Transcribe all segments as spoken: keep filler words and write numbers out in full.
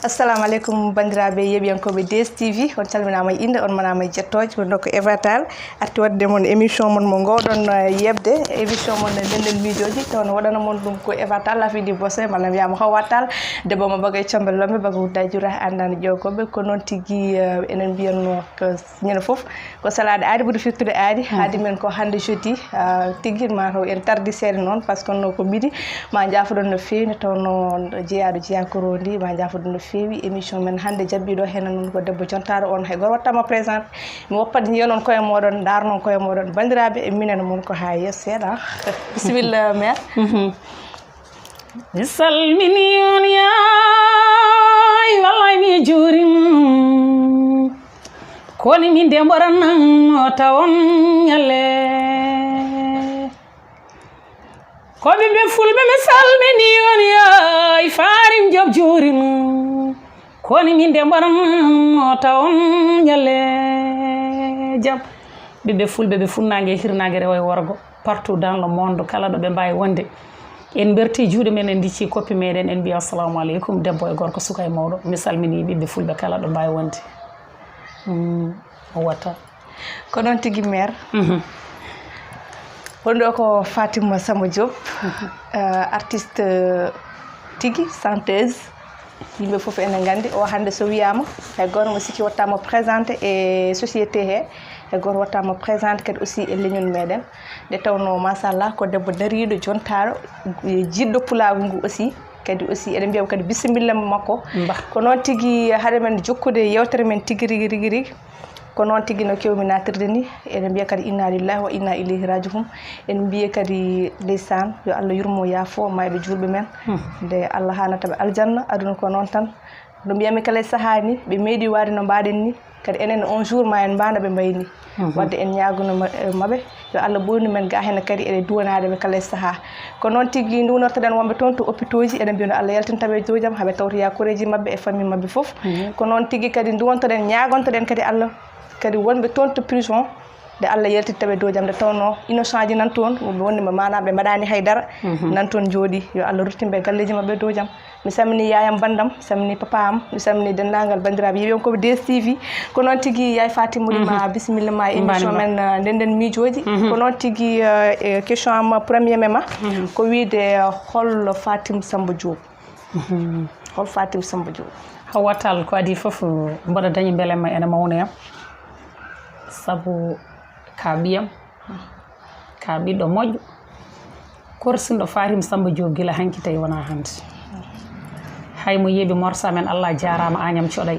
Assalamu aleykum, banndiraaɓe yeeɓiyankooɓe D S T V. On calminaama e innde, on manaama e jettooje. Wonno ko Eva Tall arti waɗde mon émission mon mo ngoowɗon, eh, yeeɓde, émission mon Ndenden Miijooji. Taw no waɗana mon ɗum ko Eva Tall, la fille du Bossoé, malla wiyaama Hawa Tall, debbo mo Bagay Combel Lombe, Bagay Wudda Jura, anndaani ƴeewgooɓe. Ko noon tigi, eh, enen mbiyatnoo ko ñande fof ko salaade aadi ɓuri firtude aadi. Haadi men ko hannde jeudi, ah, tigi ma taw en tardi seeɗa noon, par ce que no ko midi. Ma njaafoɗon no feewi, nde tawnoo jeyaaɗo jeyaa ko rondi, ma njaafoɗon no feewi. Émission men hannde jaɓɓiiɗo heen noon ko debbo jontaaɗo, on hay gooto waɗtaama présent. Mi woppat njiyon on koye mooɗon, ndaarnon koye mooɗon. Banndiraaɓe, minen mon ko haa yeeso seeɗa. Bisimilla, mère. Mi salmini on yaay, wallay mi juurim. Koni min de mboran o tawon ñalle. Ko ɓiɓɓe fulɓe mi salmini on yaay, Farim Joop juurim. Koni min de mboran o tawon ñalle jam. Ɓiɓɓe fulɓe ɓe funnaange e hirnaange rewo e worgo, partout dans le monde, kala ɗo ɓe mbaawi wonde. En mberti juuɗe men, en ndicci koppi meɗen, en mbiya assalamu aleykum, debbo e gorko, suka e mawɗo. Mi salmini ɓiɓɓe fulɓe kala ɗo mbaawi wonde. Mm, o watta. Ko noon tigi, mère. Mhm. Wonɗo ko Fatima Samba Diop, euh, artiste, euh, tigi, chanteuse. Yimɓe fof ene nganndi o hannde so wiyaama, hay gooto mo sikki waɗtaama présenté e société he, hay gooto waɗtaama présenté kadi aussi e leñol meɗen. Nde tawnoo, machallah, ko debbo dariiɗo, jontaaɗo, jiɗɗo pulaagu ngu aussi. Kadi aussi eɗen mbiya mo kadi bisimilla makko. Mbah. Ko noon tigi, haade men jokkude yeewtere men tigi rigi, rigi, rigi. Ko noon tigi no keewmi naatirde ni, eɗen mbiya kadi inna lillahi wa inna ilayhi raji'un. En mbiya kadi ndeysaan, yo Allah yurmo yaafo maayɓe juulɓe men. Hmm. Nde Allah haanata ɓe aljanna, aduna ko noon tan. No mbiyami kala e sahaa ni, ɓe meeɗi waade no mbaɗen ni. Kadi enen on jour ma en mbaɗa ɓe mbayi ni. Mhm. Wadde en ñaagono ma-, eh, maɓe, yo Allah ɓoynu men ga hene kadi eɗe duwanaade ɓe kala e sahaa. Ko noon tigi nduwnortoɗen wonɓe toon to hôpitaux ji, eɗen mbiya no Allah yaltin tawa e dow jam, haɓe tawtoya koreeji maɓɓe e famille maɓɓe fof. Mhm. Ko noon tigi kadi nduwontoɗen, ñaagontoɗen kadi Allah, kadi wonɓe toon to prison, nde Allah yaltitta ɓe dow jam, nde tawnoo innocent ji nan toon, wonɓe wonde ɓe maanaa ɓe mbaɗaani hay dara, mhm, nan toon njooɗi. Yo Allah ruttin ɓe galleeji maɓɓe dow jam. Mi salmini yaayam banndam, salmini papa am, mi salmini denndaangal banndiraaɓe yeeɓiyankooɓe D S T V. Ko noon tigi yaay Fatima, woni ma, mhm, bisimilla ma e émission, mbani ma, men, uh, Ndenden Miijooji. Mhm. Ko noon tigi, uh, e question am premier mema, mhm, ko wiide, uh, hol Fatim Samba Diop? Mhm. Hol Fatim Samba Diop? Hawa Tall, ko adii fof, mboɗo dañi mbelemma ene mawnoyam. Sabu ka ɓiyam, ka ɓiɗɗo moƴƴo, korsinɗo Fatim Samba Diop gila hanki tawi wonaa hannde. Hay mo yeeɓi morsa men, Allah jaaraama, Agnam Coɗay.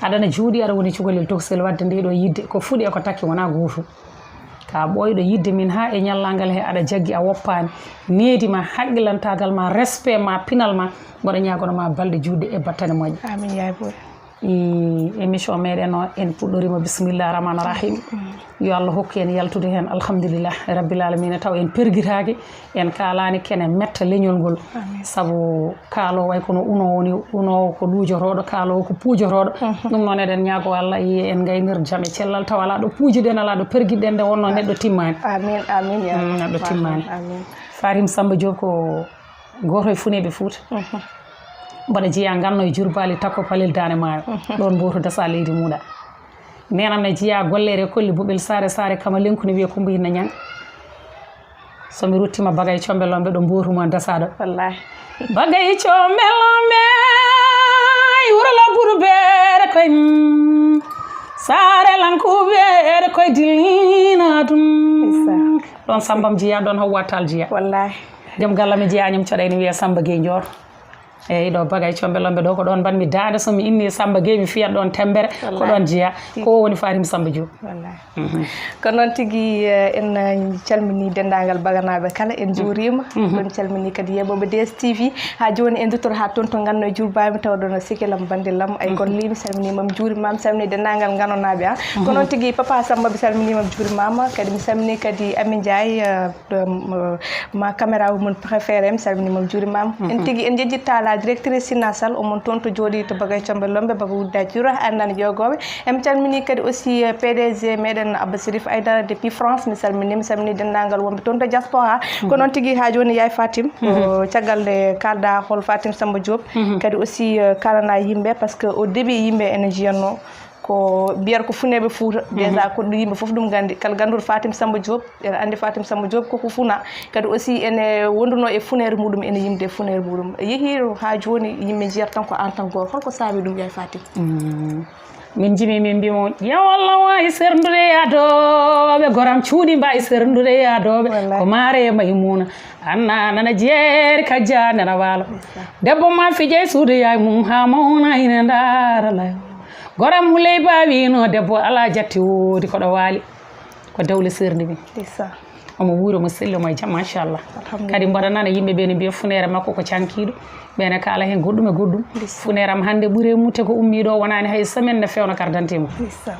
Aɗana juuɗi, aɗa woni cukalel tokosel, wadde nde ɗo yidde ko fuɗi e ko takki wonaa gootum. Ka ɓooyɗo yidde min haa e ñallal ngal he aɗa jaggi, a woppaani. Needi ma, haqqillantaagal ma, respect ma, pinal ma, mboɗo ñaagono ma balɗe juutɗe e battane moƴƴe. Amin, yaay boy. I émission meɗen o, en puɗɗorima bismillah rahman rahim. Mm. Yo Allah hokku en yaltude hen, alhamdulillah rabbil alamina, taw en pergitaki, en kalani kene metta leñol ngol. Amin. Sabu kaalo way kono uno woni, uno ko luujotoɗo, kaalo ko puujotoɗo. Mhm. Ɗum noon eɗen ñaago Allah, yi en gaynir jam e cellal, taw ala ɗo puujiɗen, ala ɗo pergiɗen, nde wonno neɗɗo timmani. Amin, amin, ya, mm, neɗɗo timmani. Amin. Farim Samba Diop ko gooto e funeeɓe Fuuta. Mhm. Mbaɗa jeyaa nganno e Jurbaali, takko palel Daande Maayo. Mhm. Ɗoon mbootu dasa leydi muuɗa. Neenam ne jeyaa golleere kolli Bubel Saare, Saare Kamalenku ne wiyee Kumba Yinna Ñaŋ. So mi ruttiima Bagay Combe Lombe ɗo mbootu ma dasa ɗo. Wallaahi. Bagay Combe Lombe, wuro la buru beere koy. Saare lanku beere koy dilina ɗum. Ndeysaan. Ɗoon Sambam jeyaa, ɗoon Hawwa Taal jeyaa. Wallaahi. Joom galle mi jeyaa, ñum coɗayni wiyee Samba Gueye Ndior. Eyi, ɗo Bagay Combe Lombe ɗo, ko ɗoon mbaɗmi daande, so mi inni Samba Gueye, mi fiyat ɗon tembere, ko ɗon jeyaa. Wallaahi. Ko o woni Fatim Samba Diop. Wallaahi. Mhm. Ko noon tigi, eh, en, eh, calmini denndaangal Baganaaɓe kala, en njuuriima. Mhm. Ɗon calmini kadi yeeɓooɓe D S T V. Haa jooni en nduttoto haa toon to nganno e Jurbaami, tawa ɗon Sikilam Bandilam, ay, mhm, golli, mi salminiima, mi juuriima, mi salmini denndaangal Nganonaaɓe, ah. Mhm. Ko noon tigi Papa Samba, mi salminiima, mi juurimaama. Kadi mi salmini kadi Ami Ndiaye, eh, ɗo, eh, ma caméra woman préféré, mi salminiima, mi juurimaama. Mhm. En tigi en njejjittaa Directrice Sina Sall, omon toon to jooɗi to Bagay Combe Lombe, Baga Wudda Jura, Andani Jogoɓe. En calmini kadi aussi, eh, P D G meɗen Abba Sérif Aïdara depuis France. Mi salmini, mi salmini denndaangal wonɓe toon to diaspora. Ko noon tigi haa jooni, yaay Fatim, ko caggal nde kaalda hol Fatim Samba Diop. Kadi aussi, eh, kaalana yimɓe, parce que au début yimɓe ene njiyatno ko mbiyata ko funeeɓe Fuuta. Déjà ko ɗum yimɓe fof ɗum nganndi. Kala gannduɗo Fatim Samba Diop, ene anndi Fatim Samba Diop koko funa. Kadi aussi ene wonduno e funeere muɗum, ene yimde e funeere muɗum. Yehi haa jooni yimɓe njiyata tan ko aan tan gooto. Holko saabi ɗum, yaay Fatim? Min jimi min mbimo, ya wallah wawi serndude yadoɓe, goram cuuɗi mbawi serndude yadoɓe. Wallahi. Ko maare e Maymuna, anna nana jeeri kajja nana waalo. Debbo ma fijay suudu yaay mum ha mawna ine ndaara layo. Goram huley bawino debbo ala jatti woodi koɗo waali. Ko dawle serndi min. Ndeysan. Omo wuuro mo selli mo e jam, machallah. Alhamdulillah. Kadi mboɗo nana yimɓe ɓe ne mbiya funere makko ko cankiɗo. Ɓe ne kaala hen goɗɗum e goɗɗum. Ndeysan. Funere am hannde ɓuuri e mutte ko ummiɗo, wonani hay semaine ne fewna carte d'identité mum. Ndeysan.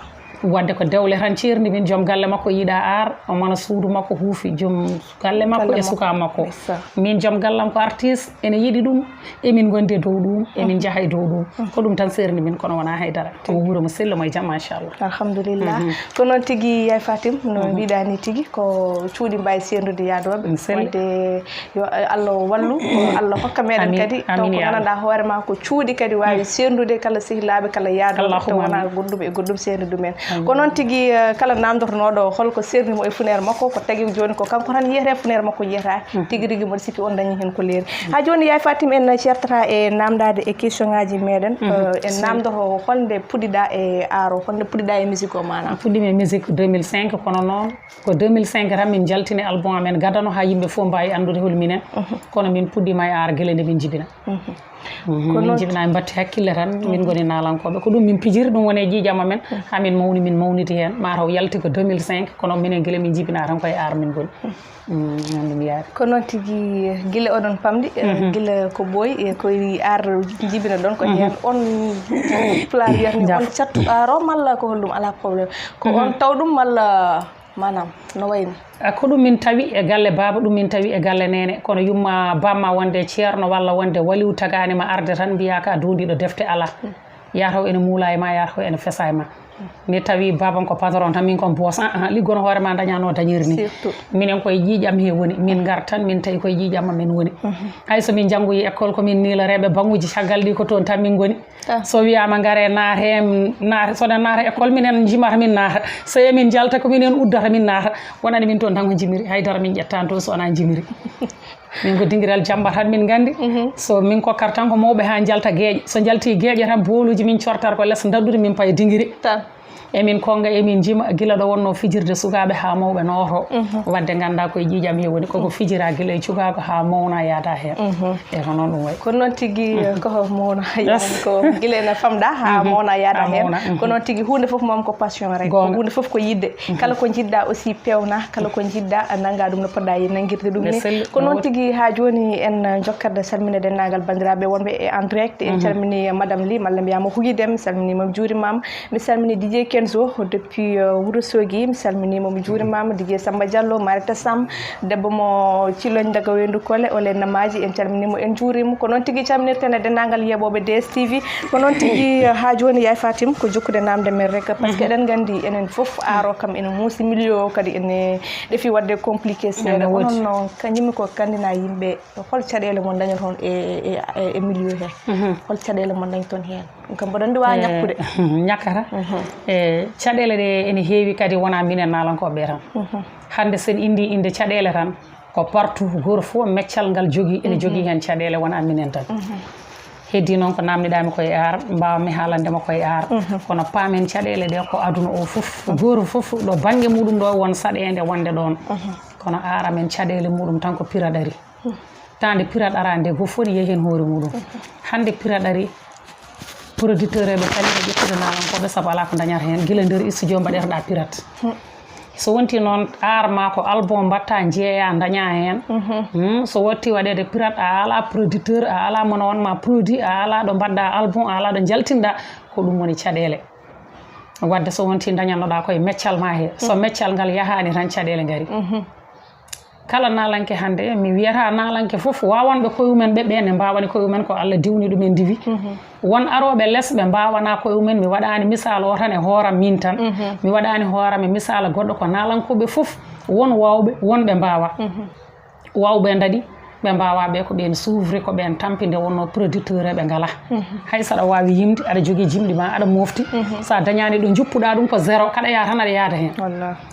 Wadde ko dewle tan ceerndi min, joom galle makko yiɗa ar, o mana suudu makko huufi, joom galle makko e suka makko. Ndeysan. Min joom gallam ko artiste, ene yiɗi ɗum, emin gondi e dow ɗum, emin njaha e dow ɗum. Ko ɗum tan seerndi min, kono wona haydara. Ko wuuro mo sello mo e jam, machallah. Alhamdulillah. Ko noon tigi, yaay Fatim, no mbiɗa ni tigi, ko cuuɗi mbawi serndude yaadoɓe. Wadde yo Allah wallu, ko Allah hokka meɗen kadi, taw ko gandanɗa hoore ma ko cuuɗi kadi wawi serndude kala sehilaɓe, kala yaadoɓe, taw wona goɗɗum e goɗɗum serni ɗumen. Ko noon tigi, eh, kala namdotonoɗo holko serni mo e funere makko, ko tagi joni ko kanko tan yiyete, funere makko yiyata. Tigi rigi mboɗo sikki on dañi hen ko leeri. Ha joni, yaay Fatim, en certata e namdade e question ngaji meɗen. Eh, en namdoto holnde puɗɗiɗa e art o, holnde puɗɗiɗa e musique o, manam? Puɗɗimi e musique deux mille cinq, kono noon ko deux mille cinq tan min jaltini album amen gadano ha yimɓe fof mbawi andude hol minen. Kono min puɗɗima e art guila nde min jibina. Ko min noon jibina, min mbatti hakkille tan, min ngoni naalankoɓe. Ko ɗum min pijiri, ɗum woni e ƴiiƴam amen. Ha min mawni, min mawniti hen. Ma taw yalti ko deux mille cinq, kono minen guila min jibina tan koye art min ngoni. Mm, noon ɗum yaari. Ko noon tigi, gila oɗon pamɗi, eh, gila ko ɓooyi, eh, ko art jibina ɗon, ko heen on pulaar wiyata ni, on cattu art o, malla ko holɗum? Alaa problème. Ko on taw ɗum, malla, manam, no wayni? Ah, ko ɗum min tawi e galle baaba, ɗum min tawi e galle neene. Kono yumma bamma wonde ceerno walla wonde waliw tagaani ma arde tan mbiya ka duundiiɗo defte alaa. Yataw ene muula e ma, yataw ene fesa e ma. Mi tawi baabam ko patron tan, min kon boos, ah, ah, liggono hoore ma, dañano dañiri ni. Surtout. Minen koye ƴiiƴam he woni, min ngar tan, min tawi koye ƴiiƴam amen woni. Hay so min janngoyi école, ko min niiloreeɓe baŋuuji caggal ɗi, ko toon tan min ngoni. Ah. So wiyama ngare naate, naate, so ɗen naata école, minen jimata min naata. So emin jalta, ko minen uddata min naata. Wonani min toon tan ko jimiri, haydara min ƴettani toon so wona jimiri. Min ko dingiral jamba tan min nganndi. So min kokkata tan ko mawɓe ha jalta geeƴe. So jalti geeƴe tan, booluuji min cortata ko les daɗɗude, min paya dingiri. Tan. Emin konnga, emin jima, gila ɗo wonno fijirde sukaaɓe ha mawɓe nooto. Wadde ngannda koye ƴiiƴam he woni, koko fijira gila e cukaagu ha mawna yaada heen. E ko noon ɗum wayi. Ko noon tigi, ko mawna yaada, ko gila ene famɗa ha mawna yaada heen. Ko noon tigi, huunde fof moom ko passion rek. Goonga. Ko huunde fof ko yiɗde. Kala ko njiɗɗa aussi pewna, kala ko njiɗɗa nannga ɗum no poɗɗa e nanngirde ɗum ni. Ko noon tigi, haa jooni en jokkat salminde denndaangal banndiraaɓe wonɓe e en direct. En calmini Madame Ly, malla mbiyama Huguy Deme, mi salminiima, mi juurimaama. Mi salmini D J Kenzo depuis, euh, Wuro Sogi, mi salminiima, mi juurimaama. D J Samba Diallo, Marita Sam, debbo mo Ciloñ Daga Weendu Kole, Ole Namaji, en calminiima, en juuriima. Ko noon tigi calminirten e denndaangal yeeɓooɓe D S T V. Ko noon tigi, haa jooni, Yaay Fatim, ko jokkude naamnde men rek, parce que eɗen nganndi enen fof, aaro kam ene muusi, milieu o kadi ene ɗefi waɗde compliqué seeɗa. Kono noon, ka njimmi ko kanndina yimɓe, hol caɗeele mon ndañoton e, e, e, e milieu he? Hol caɗeele mon ndañton heen? Ɗum kam mboɗo anndi waawa ñakkude. Ñakkata. E, caɗeele ɗe ene heewi kadi, wonaa minen naalankooɓe ɓe tan. Hannde sen inndi innde caɗeele tan, ko partout, gooto fof meccal ngal jogii, ene jogii heen caɗeele, wonaa minen tan. Heddii noon ko naamniɗaa-mi ko e ar, mbaawa-mi haalande ma ko e ar. Kono paamen caɗeele ɗe ko aduna o fof. Gooto fof ɗo bannge muɗum ɗo won saɗeende wonde ɗoon. Kono ar amen caɗeele muɗum tan ko pirate ari. Taande pirate ara nde, gooto fof ne yehi heen hoore muɗum. Hannde pirate ari, producteur eɓe kadi ɓe ƴettude naalankooɓe, sabu alaa ko ndañata heen. Gila nder studio mbaɗeteɗaa pirate. So wonti noon, ar ma ko album mbatta, njeeya, ndaña heen. Hmm, so watti waɗeede pirate, a alaa producteur, a alaa mo nawan ma produit, a alaa ɗo mbaɗɗa album, a alaa ɗo njaltinɗa, ko ɗum woni caɗeele. Wadde so wonti ndañannoɗa koye meccal ma he, so meccal ngal yahaani tan, caɗeele ngari. Kala naalanke hannde, mi wiyata naalanke fof, wawanɓe koye mumen ɓe, ɓe ne mbawani koye mumen, ko Allah diwni ɗumen diwi. Won arooɓe les, ɓe mbawana koye mumen. Mi waɗani misal o tan e hooram min tan. Mi waɗani hooram e misal goɗɗo, ko naalankoɓe fof, won wawɓe, won ɓe mbawa. Wawɓe daɗi, ɓe mbawa ɓe, ko ɓen s'ouvrir, ko ɓen tampi. Nde wonno producteur ɓe ngala. Hay saɗa wawi yimde, aɗa jogii jimɗi ma, aɗa mofti. Sa dañani ɗo juppuɗa ɗum ko zéro, kaɗa yaha tan aɗa yaada hen.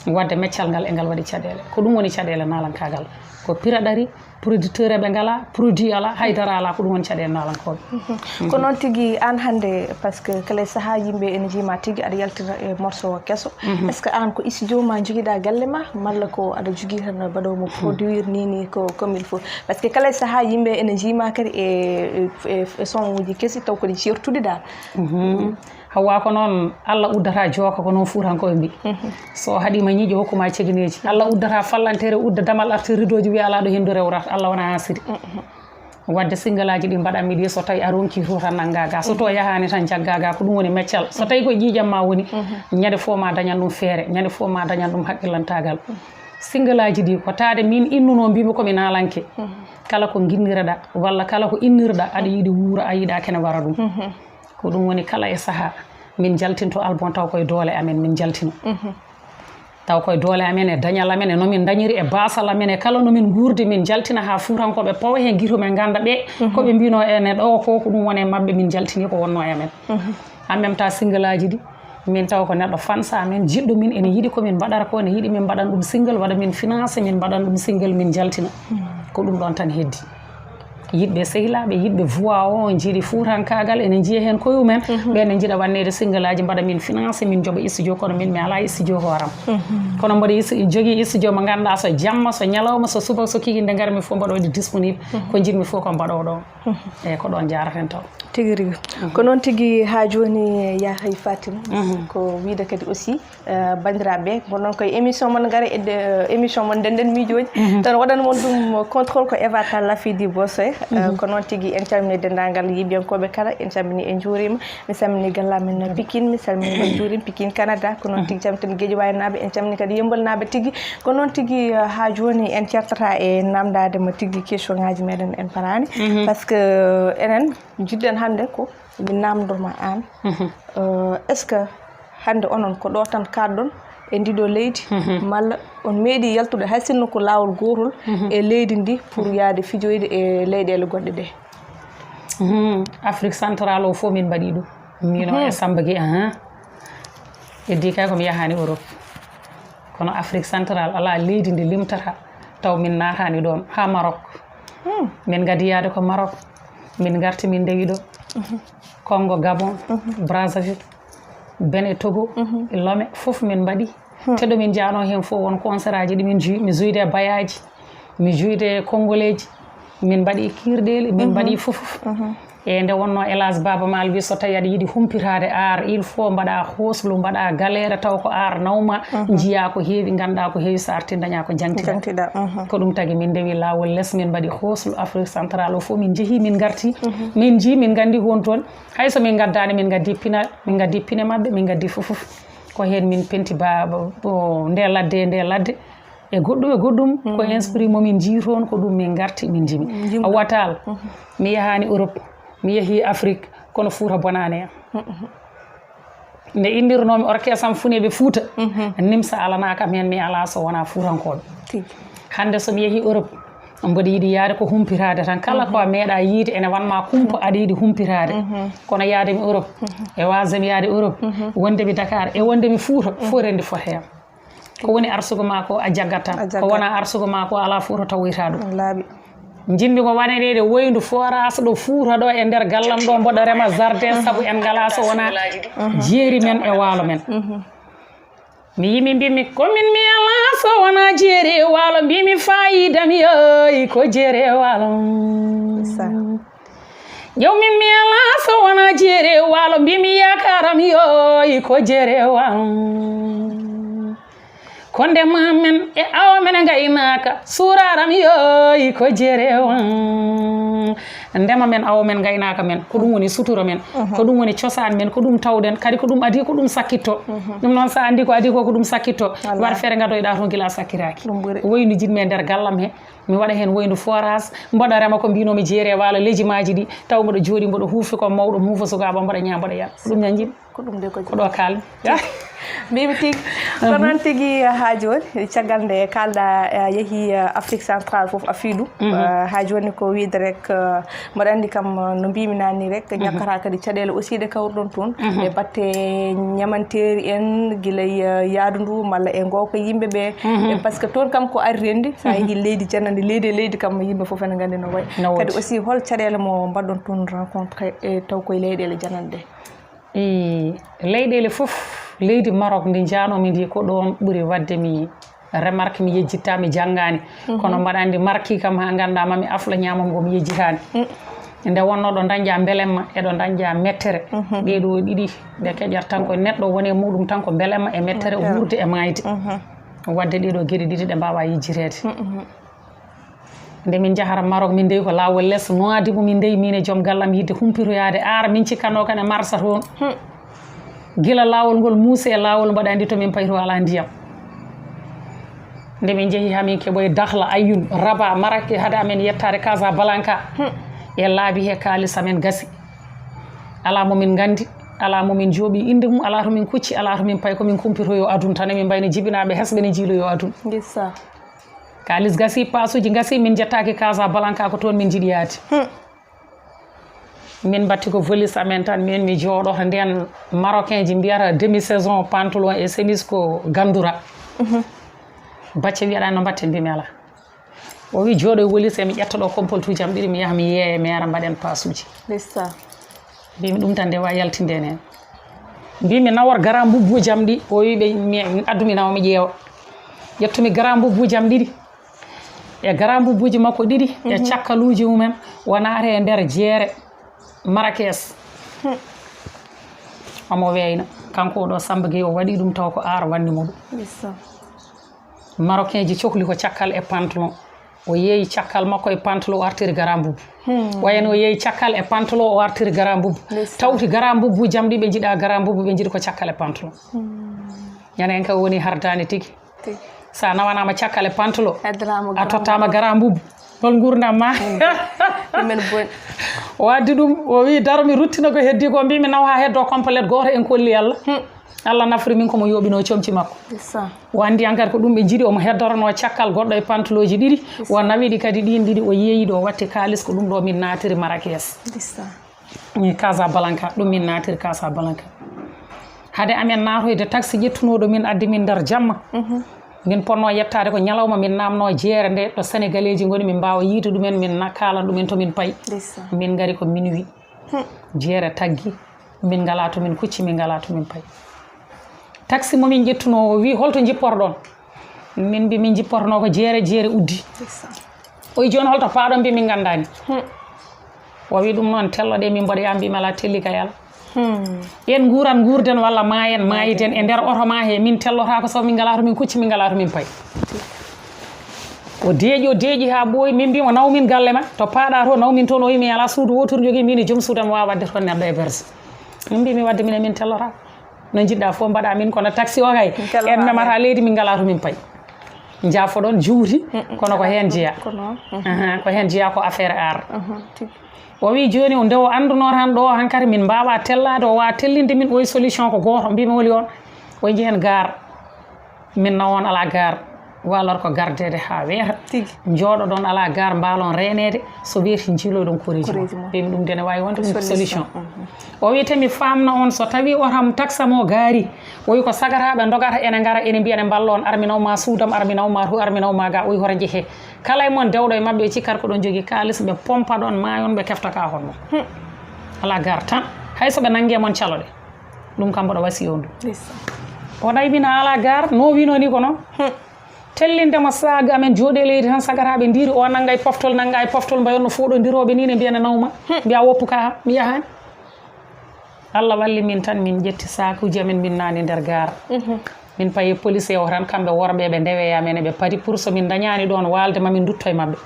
Wadde meccal ngal e ngal waɗi caɗele. Ko ɗum woni caɗele naalankagal. Ko piraɗari, producteur ɓe ngala, produit ala, haydara ala, ko ɗum woni caɗele naalankoɓe. Ko noon tigi, aan hannde, parce que kala e sahaa yimɓe ene njiima tigi aɗa yaltira e morceau o keso. Est-ce que aan ko studio ma njogiɗa galle ma, malla ko aɗa jogii tan mbaɗoowo mo produire ni, ni ko comme il faut? Parce que kala e sahaa yimɓe ene njiima kadi e, e, e son uji kesi, taw ko ɗi ceertuɗi dal. Hawa ko noon, Allah uddata jooka, ko noon fuutankoɓe mbi. So haɗima ñiiƴe, hokkuma cegineeji. Allah uddata fallantere, udda damal, artir ridoji, wiya ala ɗo hendu rewrata, Allah wona hasidi. Wadde single aji ɗi mbaɗanmi ɗi, so tawi a ronki to tan nannga ga, so to yahani tan jagga ga, ko ɗum woni meccal. So tawi ko ƴiiƴam ma woni, ñande fof ma dañan ɗum feere, ñande fof ma dañan ɗum haqqillantagal. Single aji ɗi ko taade min innuno, mbimi komi naalanke. Kala ko ginniraɗa walla kala ko innirɗa, aɗa yiɗi wuura, a yiɗa kene wara ɗum. Ko ɗum woni kala e saha min jaltinto album taw koye doole amen min jaltina. Taw koye doole amen, e dañal amen, e nomin dañiri, e basal amen, e kala nomin guurdi, min jaltina ha fuutankoɓe pawa hen guite mumen, ganda ɓe koɓe mbino ene ɗo ko, ko ɗum woni e mabɓe, min jaltini ko wonno e amen. En même temps single aji ɗi, min taw ko neɗɗo fansa amen, jiɗɗo min, ene yiɗi ko min mbaɗata ko, ene yiɗi min mbaɗan ɗum single, waɗa min financé, min mbaɗan ɗum single, min jaltina. Ko ɗum ɗon tan heddi. Yiɗɓe sehilaaɓe, yiɗɓe voix o, jiɗi fuutankaagal, ene njiya heen koye mumen. Ɓeen ne njiɗa wanneede single aji, mbaɗa min financé, min njoɓa studio, kono min mi alaa studio hooram. Kono mboɗo is-, jogii studio mo ngannduɗaa so jamma, so ñalawma, so subaka, so kikiiɗe nde ngarmi fof mboɗo waɗi disponible. Ko njiɗmi fof ko mbaɗowo ɗo. Eeyi, ko ɗoon jaaraten taw. Tigi rigi. Ko noon tigi haa jooni, Yahay Fatim. Ko wiide kadi aussi, eh, banndiraaɓe, ko noon koye émission mon ngara e de-, émission mon Ndennden Miijooji. Tan waɗan mon ɗum contrôle ko Eva Tall, la fille du boss, eh. Eh, ko noon tigi, en calmini denndaangal yiɓiyankooɓe kala, en calmini, en njuurima. Mi salmini galle amen Pikine, mi salmini, en njuurima Pikine Canada. Ko noon tigi calmiten Guédiawaye naaɓe, en calmini kadi Yemmbal naaɓe tigi. Ko noon tigi, eh, haa jooni en ceertata e naamndaade mo tigi question ngaaji meɗen en paraani. Parce que, eh, enen njiɗɗen hannde ko min naamndor ma aan. Eh, est-ce que hannde onon ko ɗo tan kaaɗɗon e ndiɗo leydi, malla on meeɗi yaltude hay sinno ko laawol gootol e leydi ndi pour yahde fijoyde e leyɗeele goɗɗe ɗe? Afrique centrale o fof min mbaɗi ɗum. Min o e Samba Gueye, ahan. Heddi kay ko mi yahani Europe. Kono Afrique centrale alaa leydi ndi limtata taw min naatani ɗoon, haa Maroc. Min ngaddi yaade ko Maroc. Min ngarti min ndewi ɗo. Congo, Gabon, Brazzaville, Benin, Togo, Lomé, fof min mbaɗi. Te ɗo min njaano heen fof won concert aji ɗi min njoui-, mi jouyde e bayaji, mi jouyde e congolais ji, min mbaɗi kiirɗeeli, min mbaɗi fof. E nde wonno, hélas, Baaba Maal wi so tawi aɗa yiɗi humpitaade aar, il faut mbaɗa hooslu, mbaɗa galère, taw ko aar nawma, njiya ko heewi, ngannduɗa ko heewi, so arti daña ko jangtiɗa. Ko ɗum tagi min ndewi laawol les, min mbaɗi hooslu Afrique centrale o fof, min njehi, min ngarti, min nji, min nganndi ko woni toon. Hay so min ngaddaani, min ngaddi pinal, min ngaddi pine maɓɓe, min ngaddi fof fof. Ko heen min penti ba, ba, o, nde ladde, nde ladde. E goɗɗum, e goɗɗum, ko esprit mo min nji toon, ko ɗum min ngarti, min njimi. Awa Tall, mi yahani Europe, mi yehi Afrique, kono Fuuta bonaani am. Nde inndirnoomi orchestre am Funeeɓe Fuuta, nimsa alanaaka am heen, mi alaa so wonaa Fuutankooɓe. Hannde so mi yehi Europe, mboɗo yiɗi yahde ko humpitaade tan. Kala ko a meeɗa yiide ene wanma kumpa, aɗa yiɗi humpitaade. Kono yahde mi Europe, e waasde mi yahde Europe, wonde mi Dakar, e wonde mi Fuuta, fof renndi fof heen. Ko woni arsugo ma ko a jaggat tan. A jaggat. Ko wona arsugo ma ko alaa Fuuta tawoyta ɗum. Laaɓi. Njimmi ko waɗaneede woyndu forage ɗo Fuuta ɗo e nder gallam ɗo, mboɗo rema jardin sabu en ngalaa so wona jeeri men e waalo men. Mi yimi mbimi ko min mi alaa so wona jeeri e waalo, mbimi fayidam yoy ko jeeri e waalo. Sa. Ƴeew min mi alaa so wona jeeri e waalo, mbimi yaakaaram yoy ko jeeri e waalo. Ko ndema men e awa men e ngaynaaka, suuraram yoy ko jeeri e waalo. Ndema men, awo men, ngaynaaka men, ko ɗum woni sutura men, ko ɗum woni cosaan men, ko ɗum tawɗen, kadi ko ɗum adii, ko ɗum sakkitto. Ɗum noon, so a anndi ko adii ko, ko ɗum sakkitto, waɗ feere ngadoyɗaa toon gila a sakkiraaki. Ɗum ɓuri. Woynu jiɗmi e nder gallam he, mi waɗa heen woynu forage, mboɗo rema ko mbinoomi jeere e waalo lejimaaji ɗi, taw mboɗo jooɗi, mboɗo huufi ko mawɗo, muufa sukaaɓe, mboɗo ñaama, mboɗo yara. Ko ɗum ñan jiɗmi. Ko ɗum de ko ko ɗo kaalmi. Mbimi tigi. Ko noon tigi, haa jooni, caggal nde kaalɗa, a yehi, eh, Afrique Centrale fof a fii ɗum. Eh, haa jooni ko wiide rek, eh, mboɗo anndi kam, eh, no mbimi naanni rek, ñakkata kadi caɗeele aussi ɗe kawruɗon toon. E batte ñamanteeri en, gila e, eh, yaadu ndu, malla e ngooka yimɓe ɓe. E parce que toon kam ko ari renndi, so a yehi leydi jananndi, leydi e leydi kam yimɓe fof ene nganndi no wayi. No woodi. Kadi aussi hol caɗeele mo mbaɗɗon toon rencontré, e taw koye leyɗeele jananɗe ɗe? E leyɗeele fof, leydi Maroc ndi njaanoomi ndi, ko ɗoon ɓuri waɗde mi remarque, mi yejjitta, mi janngaani. Kono mbaɗa anndi marki kam haa ngannda ma mi afla ñaamam ngo mi yejjitaani. Nde wonnoo ɗo dañƴa mbelemma e ɗo dañƴa mettere. Ɗee ɗoo ɗiɗi ɗe keƴat tan ko neɗɗo woni e muɗum tan ko mbelemma e mettere, wuurde e maayde. Waɗde ɗee ɗoo geɗe ɗiɗi ɗe mbaawaa yejjiteede. Nde min njahata Maroc, min ndewi ko laawol les, Nouadhibou min ndewi, min e joom gallam, yiɗde humpitoyaade aara, min cikkanno kane marsa toon. Gila laawol ngol muusi e laawol, mbaɗa anndi to min payi to alaa ndiyam. Nde min njehi haa min keɓoyi Dakhla, Aïn, Rabat, Marrakech, hade amen yettaade Casablanca. E laabi he kaalis amen gasi. Alaa mo min nganndi, alaa mo min jooɓi innde mum, alaa to min kucci, alaa to min payi, ko min kumpitoyo aduna tan, emin mbayno jibinaaɓe hesɓe ne njiiloyo aduna. Ndeysan. Kaalis gasi, paasuuji ngasi, min njettaaki Casablanca, ko toon min njiɗi yaade. Min mbatti ko valise amen tan, min mi jooɗoto ndeen, Marocain ji mbiyata demi saison pantalon e chemise ko gandura. Bacce wiyaɗa no mbatten, mbimi alaa. O wi jooɗo e valise, mi ƴetta ɗo comportuuji am ɗiɗi, mi yaha mi yeeya, mi ara mbaɗen paasuuji. Ndeysan. Mbimi ɗum tan nde wa yaltinde en heen. Mbimi nawor garan mbubbuuji am ɗi, o wi ɓe, mi addumi nawa mi ƴeewa. Ƴettumi garan mbubbuuji am ɗiɗi e garan mbubbuuji makko ɗiɗi e cakkaluuji mumen, o naati e nder jeere Marrakech. Omo weeyna. Kanko o ɗo Samba Gueye, o waɗi ɗum taw ko aar wanni mo ɗum. Ndeysan. Marocain ji cohli ko cakkal e pantalon. O yeeyi cakkal makko e pantalon, o artiri garan mbubbu. Wayno o yeeyi cakkal e pantalon, o artiri garan mbubbu. Ndeysan. Tawti garan mbubbuuji am ɗi ɓe njiɗa garan mbubbu, ɓe njiɗi ko cakkal e pantalon. Ñande en kay woni hardaani tigi. Tigi. So a nawanaama cakkal e pantalon, a tottaama garan mbubbu. Hol nguurndam ma? Ɗumen boni. O addi ɗum, o wi daro mi ruttina ko heddi ko, mbimi naw haa heddo complet gooto, en kolli Allah. Allah nafri min ko mo yooɓinoo comci makko. Ndeysan. O anndi an kadi ko ɗum ɓe njiɗi, omo heddornoo cakkal goɗɗo e pantolooji ɗiɗi. O nawi ɗi kadi ɗiin ɗiɗi, o yeeyi ɗo, o watti kaalis, ko ɗum ɗo min naatiri Marrakech. Ndeysan. Mi Casablanca, ɗum min naatiri Casablanca. Hade amen naatoyde taxi ƴettunooɗo min, addi min nder jamma. Min potnoo yettaade ko ñalawma, min naamnoo jeere nde ɗo Senegaleeji ngoni, min mbaawa yiide ɗumen, min na-, kaalan ɗumen to min payi. Ndeysan. Min ngari ko minuit. Jeere taggi, min ngalaa to min kucci, min ngalaa to min payi. Taxi mo min ƴettunoo o wi, "Holto njipporɗon?" Min mbi, "Min njippornoo ko jeere, jeere uddi." Ndeysan. O wi, "Jooni holto paaɗon?" Mbi, "Min nganndaani." O wi, "Ɗum noon telloɗe min mboɗoya." Mbi, "Mala telli kay ala." En nguuran, nguurden walla maayen, maayiden e nder oto ma he, min tellotaako sabu min ngalaa to min kucci, min ngalaa to min payi. O deeƴi, o deeƴi haa ɓooyi. Min mbi mo, "Naw min galle ma, to paaɗa to, naw min toon." O wi, "Mi alaa suudu wootoru jogii, min e joom suudu am waawa waɗde toon neɗɗo héberge." Min mbi, "Mi waɗde min e min tellotaako. No njiɗɗa fof mbaɗa min, kono taxi o kay, en memata leydi, min ngalaa to min payi." Jaafoɗon juuti, kono ko heen jeyaa. Ko noon. Aha, ko heen jeyaa, ko affaire art. Aha, tigi. O wi jooni, o nde o anndunoo tan ɗo, hankadi min mbaawa tellaade, o waawa tellinde min, o wi solution ko gooto. Mbimi, "Holi oon?" O wi, "Njehen gaar." Min nawa on alaa gaar, waalor ko gardeede haa weeta. Tigi. Njooɗoɗon alaa gaar, mbaalon reeneede, so weeti njiiloyɗon koreeji mon. Koreeji mon. Mbimi ɗum de ne waawi wonde ɗum solution. Solution. Mhm. O wi te mi faamna on, so tawii oto am taxi am o gaari, o wi ko sagataaɓe ndogata ene ngara ene mbiya ene mballa on, ar mi naw ma suudam, ar mi naw ma to, ar mi naw ma ga, o wi hoto njehee. Kala e mon dewɗo e maɓɓe ɓe cikkat ko ɗon jogii kaalis, ɓe pompa ɗon maayon, ɓe kefta ka honno. Hmm. Alaa gaar tan. Hay so ɓe nannge mon caloɗe. Ɗum kam mboɗo wasi on ɗum. Ndeysaan. O ɗaybina alaa gaar, no wino ni ko noon. Hmm. Tellinde mo saag amen, jooɗi e leydi tan, sagataaɓe ndiiri, o nannga e poftol, nannga e poftol, mbayon no fooɗondirooɓe ni, ne mbiya ne nawma. Hmm. Mbiya woppu ka, mi yahaani. Allah walli min tan, min ƴetti saakuuji amen, min naani nder gaar. Mhm. Min payi police o tan, kamɓe worɓe ɓe ndewe amen, ɓe padi pour so min ndañaani ɗoon waalde ma min ndutto e maɓɓe.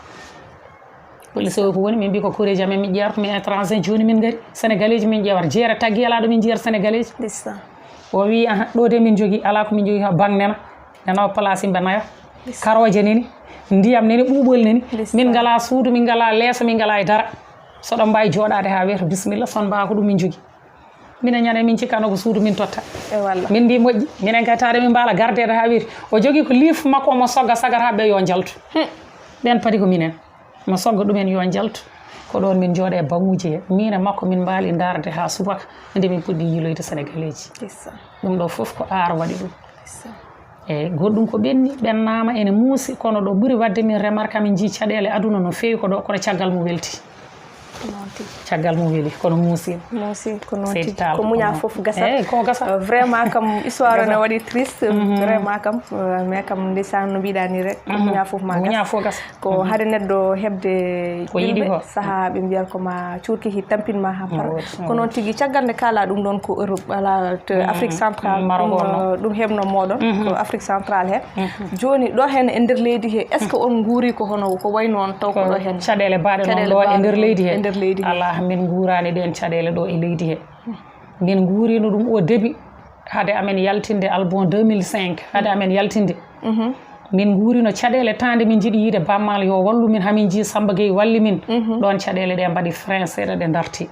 Police o ko woni, min mbi ko koreeji amen, min ƴeewata min étranger, jooni min ngari. Sénégalais ji min ƴeewata, jeere taggi alaa ɗo min njiyata Sénégalais ji. Ndeysan. O wi, "Aha, ɗo de min njogii, alaa ko min njogii, ha bang nena. Nena o place yimɓe nayo. Ndeysan. Karooje neni, ndiyam neni, ɓuuɓol neni. Ndeysan. Min ngalaa suudu, min ngalaa leeso, min ngalaa e dara. So ɗon mbaawi jooɗaade haa weeto, bismilla, son mbaawa ko ɗum min njogii." Minen ñande min cikkano ko suudu min totta. E walla. Min mbi moƴƴi, minen kay taade min mbaala gardeede haa weeti. O jogii ko liif makko omo sogga sagar haa ɓe yo njaltu. Hmm. Ɓen padi ko minen. Mo sogga ɗumen yo njaltu. Ko ɗoon min njooɗe e baŋuuji he. Min e makko min mbaali ndaarde haa subaka nde min puɗɗi yiiloyde Senegaleeji. Ndeysan. Ɗum ɗo fof ko aar waɗi ɗum. Ndeysan. Eeyi, goɗɗum ko ɓenni, ɓennaama, ene muusi, kono ɗo ɓuri waɗde min remarque, min njii caɗeele aduna no feewi ko ɗo, kono caggal mum welti. Noon tigi. Caggal mum weli, kono muusi. Muusi, ko noon Seydi tigi. Tall, ko muñaa ko noon. Fof gasa. Eeyi, ko gasa. Euh, vraiment kam, histoire o ne waɗi triste. Mhm. Vraiment kam, euh, mais kam, ndeysaan, no mbiɗaa nii rek, ko muñaa fof ma gas. Muñaa fof gasa. Ko hade neɗɗo heɓde ko yiɗi yimɓe, ko. Sahaa ɓe mbiyata ko ma cuurki hi tampin ma ha par. Ko noon tigi, caggal nde kaalaa ɗum ɗoon ko Europe, ala to Afrique centrale, Maroc ɗum, o noon. Euh, ɗum heɓno mooɗon, ko Afrique centrale he. Jooni, ɗo heen e nder leydi he, est-ce que on nguuri ko hono, ko wayi noon taw ko ɗo heen? Caɗeele baaɗe noon ɗo e nder leydi he. E nder leydi he. Alaa, min nguuraani ɗeen caɗeele ɗo e leydi he. Min nguuriino ɗum au début, hade amen yaltinde Albon deux mille cinq, hade amen yaltinde. Min nguurino caɗeele taande, min njiɗi yiide Bammaal yo wallu min, hamin njii Samba Gueye walli min. Ɗoon caɗeele ɗe mbaɗi frein seeɗa, ɗe darti.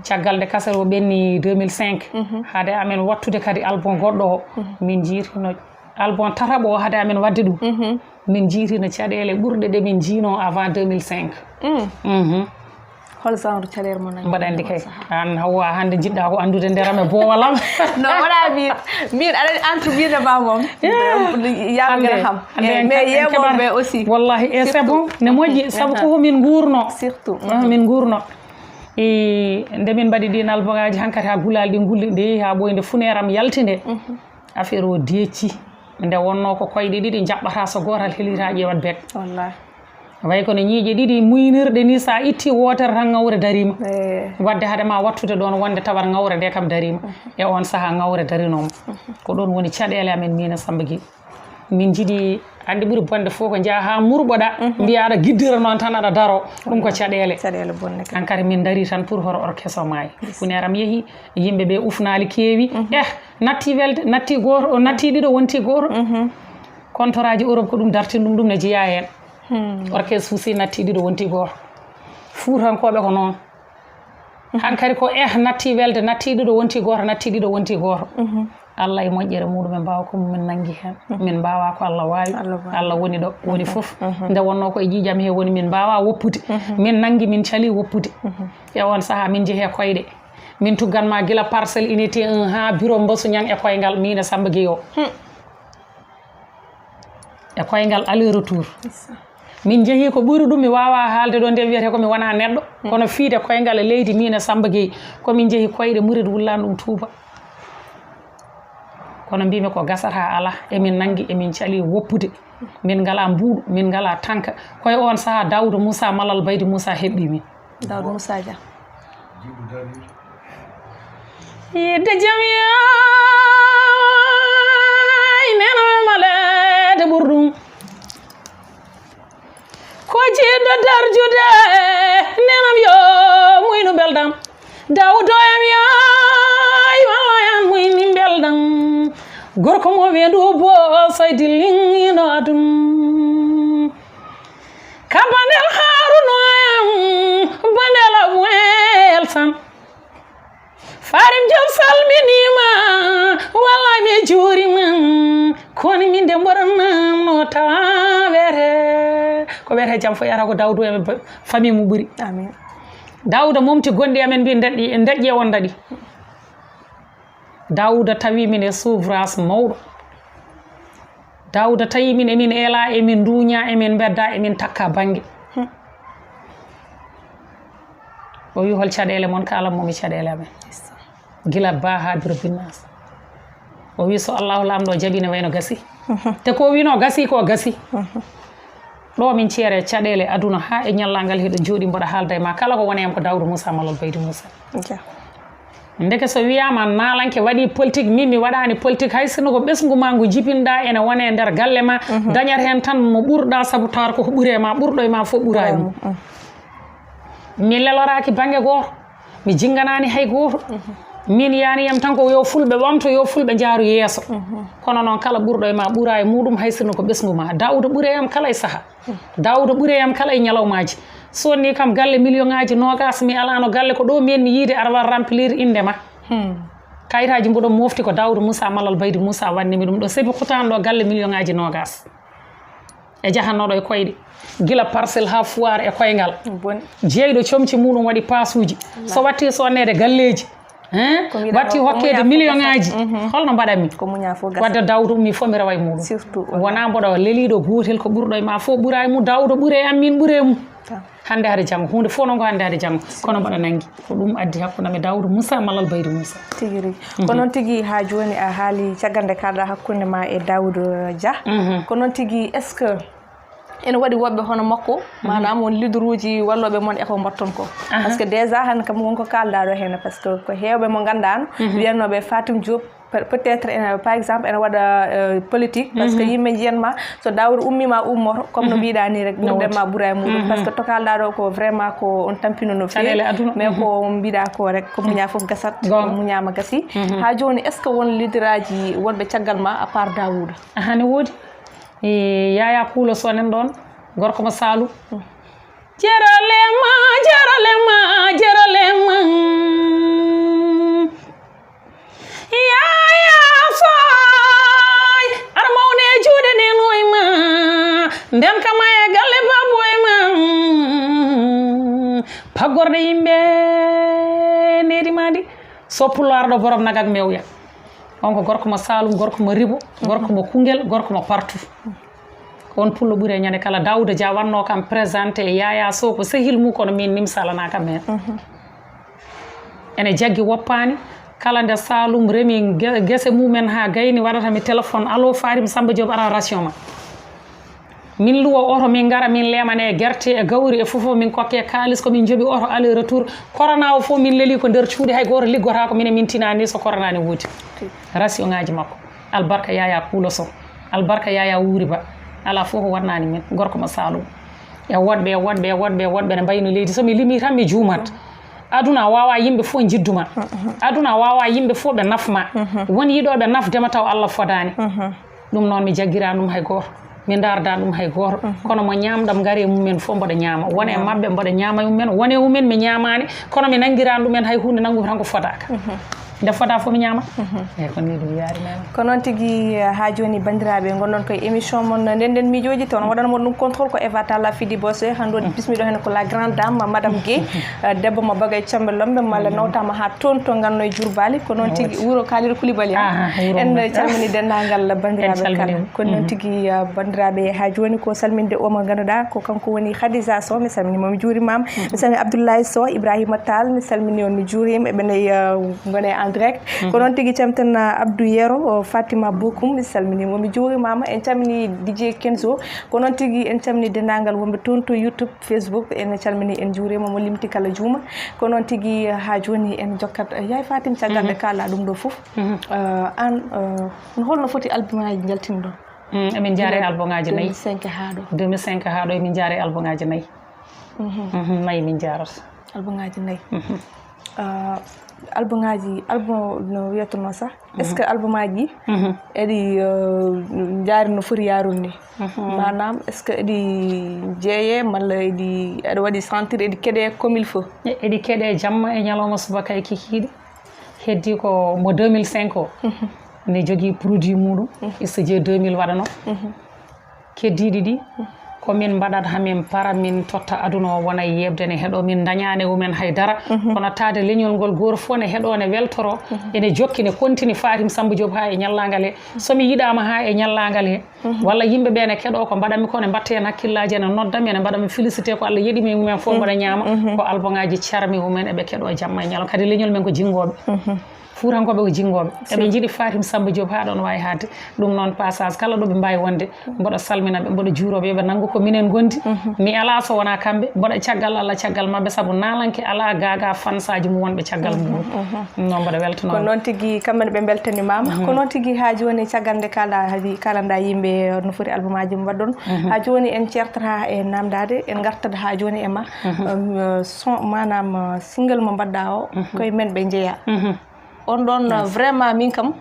Caggal nde kaset o ɓenni deux mille cinq, hade amen wattude kadi Albon goɗɗo o, min njiitino Albon tataɓo o, hade amen waɗde ɗum. Min njiitino caɗeele ɓurɗe ɗe min njiino avant deux mille cinq. Hol genre caɗeele mo nani? Mbaɗa anndi kay. Aan Hawwa, hannde njiɗɗa ko anndude nderam e boowal am. No, wona min. Min, aɗa anndi entre min e ma moom. Yaa gën a xam. Hannde en, mais en yeeɓooɓe aussi. Wallahi, e c'est bon. Ne moƴƴi, sabu ko min nguurno. Surtout. Ah, min nguurno. E nde min mbaɗi ɗiin albagaaji, hankadi haa gulaali ɗi ngulli, nde yehi haa ɓooyi, nde funeeram yalti nde. Affaire o deeci. Nde wonnoo ko koyɗe ɗiɗi njaɓɓata, so gootal helii taa ƴeewat bek. Wallahi. Way kono ñiiƴe ɗiɗi muynirɗe ni, so a itti wootere tan, ŋawre dariima. Eey. Wadde hade ma wattude ɗoon wonde tawat ŋawre nde kam dariima. E oon sahaa ŋawre darinooma. Ko ɗoon woni caɗeele amen, miin e Samba Gueye. Min njiɗi, anndi ɓuri bonde fof ko njaha haa murɓoɗa, mbiya aɗa giddira noon tan aɗa daro. Ɗum ko caɗeele. Caɗeele bonde kay. Hankadi min ndarii tan pour hoto orchestre o maaya. Funeeram yehi, yimɓe ɓe ufnaali keewi. Eh, natti welde, natti gooto, o natti ɗiɗo, wonti gooto. Kontoraaji Europe ko ɗum dartini ɗum, ɗum ne jeyaa heen. Orchestre Souci natti ɗiɗo, wonti gooto. Fuutankooɓe ko noon. Hankadi ko eh, natti welde, natti ɗiɗo, wonti gooto, natti ɗiɗo, wonti gooto. Allah e moƴƴere muɗum en mbaawa ko min nanngi heen. Min mbaawa ko Allah waawi. Allah waawi. Allah woni ɗo, woni fof. Nde wonnoo ko e ƴiiƴam he woni, min mbaawa woppude. Min nanngi, min calii woppude. E oon sahaa min njehi e koyɗe. Min tuggan ma gila Parcelles unité un haa bureau Mbasu Ñaŋ e koyngal, miin e Samba Gueye o. E koyngal aller retour. Min njehi ko ɓuri ɗum, mi waawaa haalde ɗo nde wiyetee ko mi wonaa neɗɗo. Kono fiide koyngal e leydi, miin e Samba Gueye, ko min njehi koyɗe murid wullaani ɗum Tuuba. Kono mbimi ko gasata alaa, emin nanngi, emin calii woppude. Min ngalaa mbuuɗu, min ngalaa tanka. Ko e oon sahaa Daawuda Muusa Malal Baydi Muusa heɓɓi min. Daawuda Muusa Dia. Yidde jam yaay, nena maleede ɓurɗum. Ko jiɗɗo darjude, nenam yo muynu beldam. Daawuda em yaay, walla yan muyni beldam. Gorko mo weendu bo soy dillinno adun. Ka bandel Haaruna em, bandel Abu Elsan. Farim Joom salminiima, wallaay mi juuriima. Kono min de mboɗon no tawa weere. Ko weere jam fof yata ko Daawuda e famille mum ɓuri. Amin. Daawuda momti gonɗi amen mbi daɗɗi, daƴƴe on daɗi. Daawuda tawi min e souffrance mawɗo. Daawuda tawi min, emin ela, emin duuña, emin mbedda, emin takka bannge. Hmm. O wi, "Hol caɗeele mon?" Kaalan mo mi caɗeele amen. Gila ba haa biro binnaas. O wi, "So Allahu Laamɗo jaɓi ne wayno gasi." Mhm. Te ko wino gasi, ko gasi. Mhm. Ɗo min ceere caɗeele aduna haa e ñallal ngal hiɗo jooɗi mboɗo haalda e ma. Kala ko woni am ko Daawuda Muusa Malal Baydi Muusa. Ja. Ndeke so wiyaama naalanke waɗi politique, min mi waɗaani politique, hay sinno ko ɓesngu ma ngu jibinɗa ene wone nder galle ma, mhm, dañat heen tan mo ɓurɗa, sabu tawata koko ɓuri e ma, ɓurɗo e ma fof ɓura e mum. Mhm. Mi leloraaki bannge gooto, mi jinnganaani hay gooto. Min yaani yam tan ko yo fulɓe ɓamto, yo fulɓe njaaru yeeso. Kono noon kala ɓurɗo e ma ɓura e muɗum, hay sinno ko ɓesngu ma. Daawuda ɓuri e am kala e saha. Daawuda ɓuri e am kala e ñalawmaaji. Sonni kam galle million ŋaaji noogas, mi alaano galle, ko ɗo mbiyanmi yiide aɗa waɗa remplir innde ma. Kayitaaji mboɗo mofti ko Daawuda Moussa Malal Baydi Moussa wannimi ɗum ɗo, sabi kutaano ɗo galle million ŋaaji noogas. E jahannooɗo e koyɗe, gila Parcelles haa Foire e koyngal. Boni. Jeyɗo comci muɗum waɗi paasuuji. So watti sonneede galleeji. Hein? Ko mbiɗa Watti ko hokkeede muñaa fof million gasa. Ŋaaji. Mhm. Holno mbaɗanmi? Ko muñaa fof gasa. Wadde Daawuda ummi fof mi rewa e muɗum. Surtout, wallaahi. Wonaa mboɗo leliiɗo gootel, ko ɓurɗo e ma fof ɓura e mum, Daawuda ɓuri e am, min ɓuri e mum. Ah. Hannde hade janngo, huunde fof noon ko hannde hade janngo. Kono mbaɗa nanngi. Ko ɗum addi hakkunde am e Daawuda Moussa Malal Baydi Moussa. Tigi rigi. Ko Mhm. noon tigi haa jooni a haali caggal nde kaalɗa hakkunde ma e Daawuda Dia. Mhm. Ko noon tigi, est-ce que ene waɗi woɓɓe hono makko, Mhm. maanaam won leaderuuji wallooɓe mon e ko mbaɗton ko? Aha. Parce que déjà hannde kam won ko kaalɗa ɗo heen, parce que ko heewɓe mo ngannduɗaa Mhm. wiyannooɓe Fatim Diop, pe-, peut-être ene, par exemple, ene waɗa, euh, politique, parce que Mhm. yimɓe njiyan ma, so Daawuda ummiima ummoto, comme no Mhm. mbiɗa ni rek, No ɓurɗen woodi. ma ɓura e muɗum, Mhm. parce que to kaalɗa ɗo ko vraiment ko on tampino no feewi, Caɗeele aduna. mais Mhm. ko mbiɗa ko rek, ko muñaa fof gasat, Goonga. ko muñaama gasi. Mhm. Haa jooni, est-ce que won leaderaaji wonɓe caggal ma à part Daawuda? Aha, ne woodi. E, Yaya Kuulo Sonen ɗoon, gorko mo Saalum. Jarale ma, jarale ma, jarale ma. Yaya Soy, aɗa mawni e juuɗe nden hoy ma. Nden kama e galle baboy ma. Paggorde yimɓe nedi ma ndi. So pulaar ɗo borom nagak mewya. On ko gorko mo Saalum, gorko mo Ribo, gorko mo Koungheul, gorko mo partout. Ko on pullo ɓuri e ñande kala. Daouda Dia wanno kam présenté e Yaya Sow ko sehil mum, kono min nimsalanaka men. Mhm. Ene jaggi woppaani, kala nde Saalum remi ge-, gese mumen haa gayni, waɗata mi téléphone, "Allo, Fatim Samba Diop, ara ration ma." Min luwa oto, min ngara, min leemane gerte e gawri e fof, min kokke kaalis, ko min njoɓi oto aller retour. Corona o fof min leli ko nder cuuɗi, hay gooto liggotaako, minen min tinani so corona ne woodi. Ration ŋaaji makko. Albarka Yaya Kuulo Sow. Albarka Yaya Wuuri Ba. Alaa fof ko waɗnaani min. Gorko mo Saalum. E woɗɓe, e woɗɓe, e woɗɓe, e woɗɓe ne mbayno leydi. So mi limi tan mi juumat. Aduna a waawaa yimɓe fof njidduma. Aduna a waawaa yimɓe fof ɓe nafma. Won yiɗooɓe nafdema taw Allah fodaani. Ɗum noon mi jaggiraa ɗum hay gooto. Mi ndaardaa ɗum hay gooto. Kono mo ñaamɗam ngari e mumen fof mboɗo ñaama. Won e maɓɓe mboɗo ñaama e mumen. Won e mumen mi ñaamaani. Kono mi nanngiraa ɗumen hay huunde, nanngumi tan ko fodaaka. Nde fodaa fof mi ñaama. Eeyi, ko nii ɗum yaari noon. Ko noon tigi, eh, haa jooni banndiraaɓe, ngonɗon koye émission mon Ndenden Miijooji, toon waɗan mon ɗum contrôle ko Eva Talla Fidi Bosse. Hannde o bismiɗo heen ko la grande dame, Madame Guèye, eh, debbo mo Bagay Cambe Lombe, malla nawtaama haa toon to Nganno e Jurbaali. Ko noon tigi wuro Kalidou Koulibaly, ah. Aha, wuro En calmini denndaangal banndiraaɓe kala. Ko noon tigi, eh, banndiraaɓe, haa jooni ko salminde o mo ngannduɗaa ko kanko woni Khadija Sow. Mi salmini mo, mi juurimaama. Mi salmini Abdoulaye Sow, Ibrahima Tall, mi salmini on, mi juuriima. Eɓe ne, eh, ngone en direct. Ko noon tigi calmiten, eh, Abdou Yero, o Fatima Bokum, mi salmini mo, mi juurimaama. En calmini D J Kenzo. Ko noon tigi en calmini denndaangal wonɓe toon to YouTube, Facebook. En calmini, en juuriima, mo limti kala juuma. Ko noon tigi, eh, haa jooni en jokkat, eh, Yaay Fatim, caggal nde kaalɗa ɗum ɗo fof. Eh, aan, eh, no holno foti albumaaji njaltinɗon? Mm, emin njaare albumaaji nayi. Deux mille cinq haa ɗo. Deux mille cinq haa ɗo emin njaare albumaaji nayi. Mhm. Mhm, nayi min njaarata. Albumaaji nayi. Mhm. Ah, albumaaji, album no wiyatnoo sax? Est-ce que albumaaji Mhm. eɗi, eh, njaari no foti yaarude ni? Mhm. Maanaam, est-ce que eɗi jeeyee malla eɗi, aɗa waɗi sentir eɗi keɗee comme il faut? E-, eɗi keɗee jamma e ñalawma subaka e kikiiɗe. Heddi ko mo deux mille cinq o. Mhm. Ne jogii produit muɗum. Mhm. Studio deux mille waɗano. Mhm. Keddiiɗi ɗi, ko min mbaɗat haa min para, min totta aduna o wona e yeeɓde ne heɗo, min ndañaani e mumen hay dara. Mhm. Kono taade leñol ngol gooto fof ne heɗo, ne weltoro, Mhm. ene jokki, ne kontini Fatim Samba Diop haa e ñallaagal he. So mi yiɗaama haa e ñallaagal he, Mhm. walla yimɓe ɓe ne keɗo ko mbaɗanmi ko, ne mbatta heen hakkillaaji, ene nodda mi, ene mbaɗa mi félicité, ko Allah yeɗi mi e mumen fof mboɗo ñaama. Mhm. Ko albumaaji carmi mumen eɓe keɗo jamma e ñalawma. Kadi leñol men ko jinngooɓe. Mhm. Fuutankooɓe ko jinngooɓe. Eɓe njiɗi Fatim Samba Diop haa ɗoon waawi haadde. Ɗum noon, passage kala ɗo ɓe mbaawi wonde, mboɗo salmina ɓe, mboɗo juuroo ɓe, yo ɓe nanngu ko minen ngondi. Mi alaa so wonaa kamɓe, mboɗo caggal Allah, caggal maɓɓe, sabu naalanke alaa gaagaa fansaaji mum wonɓe caggal mum. Ɗum noon mboɗo weltanoo. Ko noon tigi, kamɓe ne ɓe mbeltanimaama. Ko noon tigi, haa jooni, caggal nde kala-, hadi kalanɗaa yimɓe no foti albumaaji mo mbaɗɗon. Haa jooni en ceertata e naamndaade, en ngartat haa jooni e ma. Um, son, maanaam, uh, single mo mbaɗɗaa o, koye men ɓe njeyaa. On ɗoon, uh, vraiment, min kam,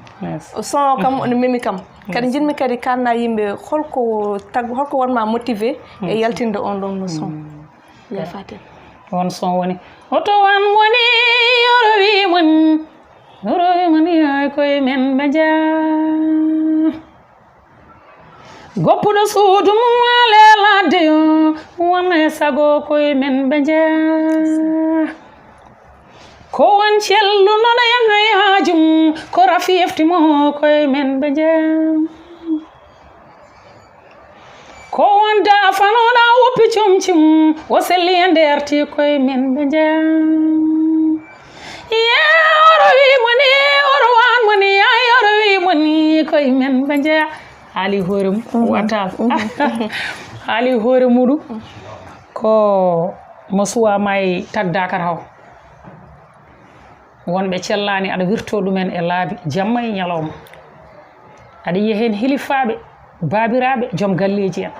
son o kam, ono memi kam. Kadi njiɗmi kadi kaalna yimɓe holko tag-, holko wonma motivé e yaltinde on ɗoon no son. Ya Fatim. On son woni, oto wan woni, yoro wi mon, yoro wi mon, yaay koye men ɓe njeyaa. Goppuɗo suudu mum waale ladde yo, won e sago koye men ɓe njeyaa. Ko won cellunoɗo yahay haaju mum, ko rafi efti mo koye men ɓe njeyaa. Ko won daafanoɗo woppi comci mum, o selli e ndeerti koye men ɓe njeyaa. Ye oro wi moni, oro wan moni, ay oro wi moni, koye men ɓe njeyaa. Haali hoore mum, watal. Haali hoore muɗum, ko mo suwa may tagdakar haw. Wonɓe cellaani aɗa wirto ɗumen e laabi, jamma e ñalawma. Aɗa yiya heen hilifaaɓe, baabiraaɓe, joom galleeji en.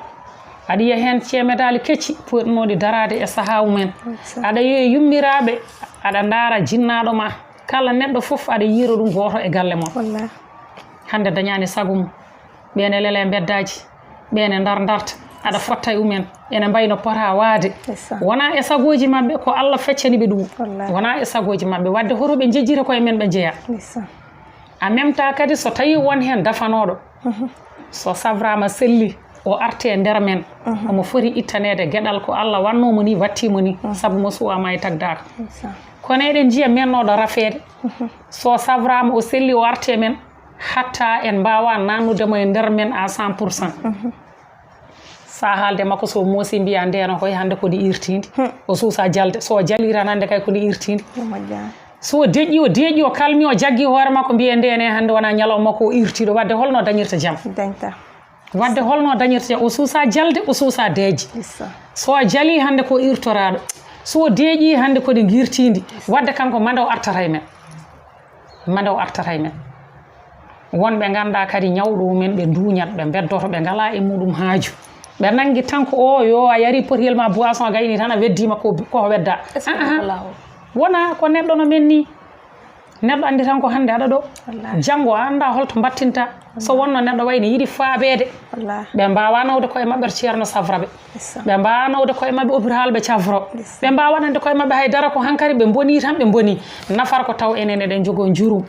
Aɗa yiya heen ceemedaali kecci, potnooɗi daraade e sahaa mumen. Aɗa yiya yummiraaɓe, aɗa ndaara jinnaaɗo ma. Kala neɗɗo fof aɗa yiira ɗum gooto e galle mon. Wallaahi. Hannde dañaani sago mum. Ɓeen e lele mbeddaaji, ɓeen e ndar ndarta, aɗa fotta e umen, ene mbayi no pota waade. Wonaa e sagooji maɓɓe, ko Allah feccani ɓe ɗum. Wallaahi. Wonaa e sagooji maɓɓe, wadde hoto ɓe njejjita koye men ɓe njeya. Ndeysaan. En même temps kadi, so tawi won heen dafanooɗo, so sabraama selli, o arte e nder men, omo foti ittaneede geɗal ko Allah wanno mo ni, watti mo ni, sabu mo suwama e tagdaaka. Ndeysaan. Kono eɗen njiya mennooɗo rafeede, so sabraama o selli, o arte e men, hatta en mbaawa nannude mo e nder men à cent pour cent. So a haalde makko, so o moosi, mbiya ndeno koye hannde ko ndi irtiindi. O suusa jalde. So o jali tan hannde kay ko ndi irtiindi. So o deƴƴi, o deƴƴi, o kalmi, o jaggi hoore makko, mbiya ndene hannde wona ñalawma makko o irtiiɗo. Wadde holno dañirta jam? Dañta. Wadde holno dañirta jam? O suusa jalde, o suusa deeƴe. So o jali hannde ko irtoraaɗo. So o deeƴi hannde ko ndi irtiindi. Wadde kanko mande o artata e men. Mande o artata e men. Wonɓe ngannduɗaa kadi ñawɗo mumen, ɓe nduuñat, ɓe mbeddoto, ɓe ngalaa e muɗum haaju. Ɓe nanngi tan ko o, yo a yari potiyel ma boisson gayni tan a weddiima ko, ko wedda. Wona ko neɗɗo no men ni. Neɗɗo anndi tan ko hannde aɗa ɗo. Wallaahi. Janngo a annda holto mbattinta. So wonno neɗɗo wayni yiɗi faabeede. Wallaahi. Ɓe mbaawa nawde koye maɓɓe to Ceerno safra ɓe. Ɓe mbaawa nawde koye maɓɓe hôpital ɓe cafro. Ɓe mbaawa waɗande koye maɓɓe hay dara, ko hankadi ɓe mboni tan ɓe mboni. Nafar ko taw enen eɗen njogoo njurum.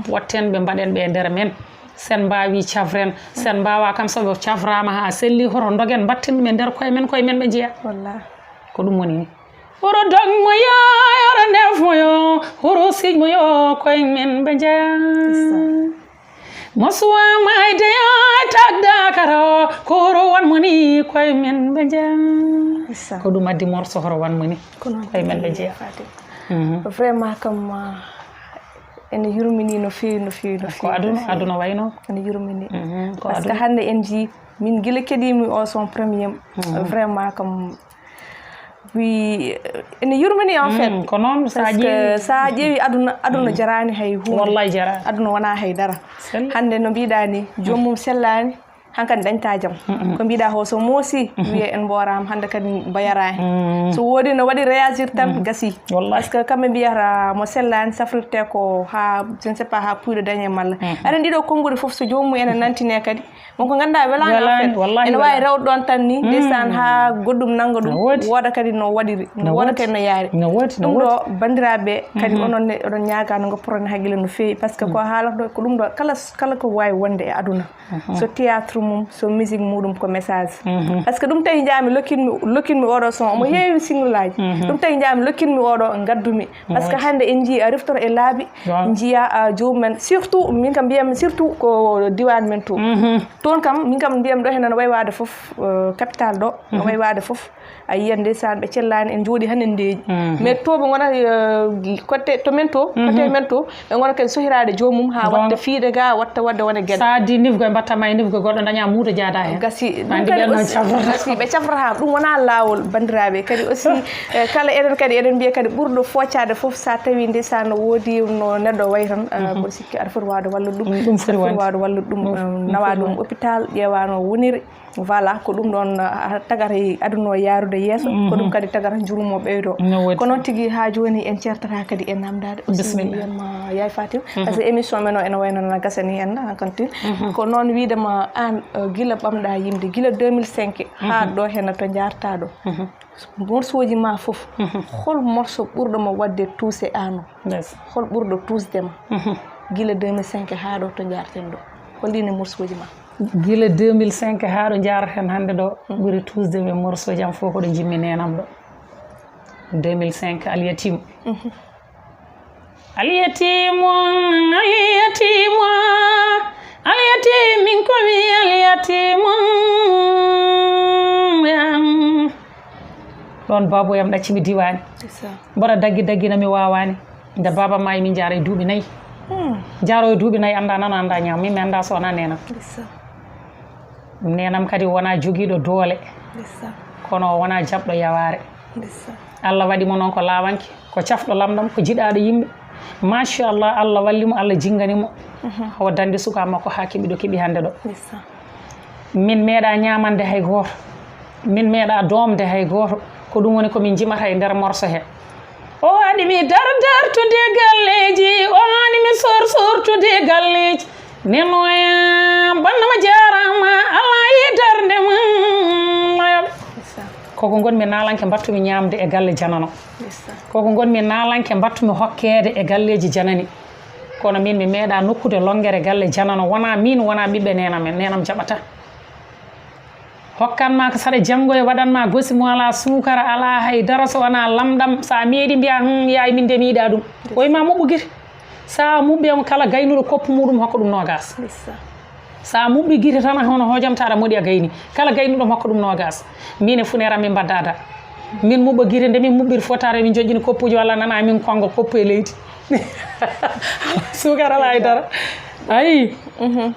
Watten ɓe mbaɗen ɓe e nder men. Sen mbaawi cafren, sen mbaawa kam so ɓe cafraama haa selli, hoto ndogen mbatten ɗum e nder koye men, koye men ɓe njeya. Wallaahi. Ko ɗum woni ni. Horo dog mo yo, horo ndef mo yo, horo sij mo yo, koye men ɓe njeya. Mo suwa mayde yo, tagda kara o, ko horo wan mo ni, koye men ɓe njeya. Ko ɗum addi morso horo wan mo ni, koye men ɓe njeya. Vraiment kam, ah, ene yurmini no feewi, no feewi, no feewi. Ko aduna, aduna wayno. Ene yurmini. Parce que hannde en njii, min gila keɗiimi o son premier. Vraiment kam, wi, ene yurmini en fait. Ko noon, sa ƴeewi, sa ƴeewi aduna, aduna jaraani hay huunde. Wallay jaraani. Aduna wonaa hay dara. Hannde no mbiɗa ni, joomum sellaani, hankadi dañta jam. Ko mbiɗa ho so moosi, wiye en mbooraama, hannde kadi mbayaraani. So woodi no waɗi réagir tan, gasi. Parce que kamɓe mbiyata mo sellaani safrirte ko haa, je ne sais pas, haa puyɗo dañe malla. Aɗa ndiɗo konnguɗi fof so joomum ene nantine kadi. Won ko ngannduɗaa welaani en fait. Wallaahi, ene waawi rewde ɗoon tan ni, ndeysaan, haa goɗɗum nannga ɗum. Wooda kadi no waɗiri, wooda kadi no yaari. No woodi, no woodi. Ɗum ɗo, banndiraaɓe, kadi onon ne, oɗon ñaagaa no ngopporon hakkille no feewi, parce que ko haalata ɗo, ko ɗum ɗo, kala, kala ko waawi wonde e aduna. So théâtre mum, so musique muɗum ko message. Parce que ɗum tawi njaami lokkinmi lokkinmi oɗo son, omo heewi single aji. Ɗum tawi njaami lokkinmi oɗo ngaddumi. Parce que hannde en njii a reftor e laabi, njiya joomum en, surtout min kam mbiyammi surtout ko diwan men to. Toon kam min kam mbiyam ɗo henen waywaade fof, capital ɗo waywaade fof. A yiyat ndeysaan ɓe cellaani en njooɗi han en ndeeƴi. Mais to ɓe ngona, côté to men to côté men to ɓe ngona kadi sohiraade joomum haa watta fiide ga watta wadde wona geɗe. Sa di nifgo e mbatta ma e nifgo goɗɗo daña muudo jaada hen. Gasi ɗum kadi aussi gasi ɓe cafrata ɗum wona laawol banndiraaɓe. Kadi aussi kala eɗen kadi eɗen mbiya kadi ɓurɗo foocaade fof sa tawi ndeysaan no woodi no neɗɗo wayi tan, mboɗo sikki aɗa foti waawde wallude ɗum. Aɗa foti waawde wallude ɗum, nawa ɗum hôpital ƴeewa no woniri. Voilà, ko ɗum ɗon tagata e aduna o yaarude yeeso. Ko ɗum kadi tagata njurum o ɓeydo. Ko noon tigi haa jooni en ceertata kadi e namdaade aussi. Bisimilla. Wiyatma yaay Fatim, parce que émission men o ene wayno nana gasa ni en hankantin. Ko noon wiidema aan, gila ɓamɗa yimde gila deux mille cinq haa ɗo hena to njaarta ɗo, morceau ji ma fof, hol morceau ɓurɗo mo wadde touché aan o? Hol ɓurɗo touché ma gila deux mille cinq haa ɗo to njaarten ɗo? Holɗine morceau ji ma? Gila deux mille cinq haa ɗo njaaraten hannde ɗo, ɓuri touché mi e morceau ji am fof ko ɗo njimmi neenam ɗo. Deux mille cinq Alyatim. Alyatim, Alyatim, Alyatim, min ko mi Alyatim. Ɗon baabo yam ɗaccimi diwaani. Mboɗo daggi daggina mi waawaani. Nde baaba maayi min njaara e duuɓi nayi. Njaaro e duuɓi nayi annda nano annda ñaaw, min mi annda so wona neenam. Neenam kadi wona jogiiɗo doole. Kono o wona jaɓɗo yawaare. Allah waɗi mo noon ko laawanke, ko cafɗo lamɗam, ko jiɗaaɗo yimɓe. Machallah, Allah walli mo, Allah jinngani mo. Hawa dande suka makko haa keɓi ɗo keɓi hannde ɗo. Min meeɗa ñaamande hay gooto, min meeɗa doomde hay gooto. Ko ɗum woni ko min njimata e nder morso he. O waɗi mi dardartude galleeji, o waɗi mi sorsortude galleeji. Nenoya bannama jaarama, Allah yi darde mum. Koko ngonmi naalanke mbattumi ñaamde e galle janano. Koko ngonmi naalanke mbattumi hokkeede e galleeji janani. Kono min mi meeɗa nokkude longere galle janano, wona min, wona ɓiɓɓe neenam en, neenam jaɓata. Hokkan ma ko saɗa janngoya, waɗan ma gosi mo ala suukara, ala hay dara so wona lamɗam. Sa meeɗi mbiya, "Hum, yaay min de mi yiɗa ɗum." Oy ma moɓɓu gite. Sa muɓɓi am kala gaynuɗo koppu muɗum hokka ɗum noogas. Sa muɓɓi gite tan hono hojamta aɗa moɗi a gayni. Kala gaynuɗo hokka ɗum noogas. Min e funeera min mbaddada. Min muɓɓa gite nde min muɓɓir fotare min joƴƴini koppuji walla nana min kongo koppu e leydi. Suukara ala hay dara. Ayi.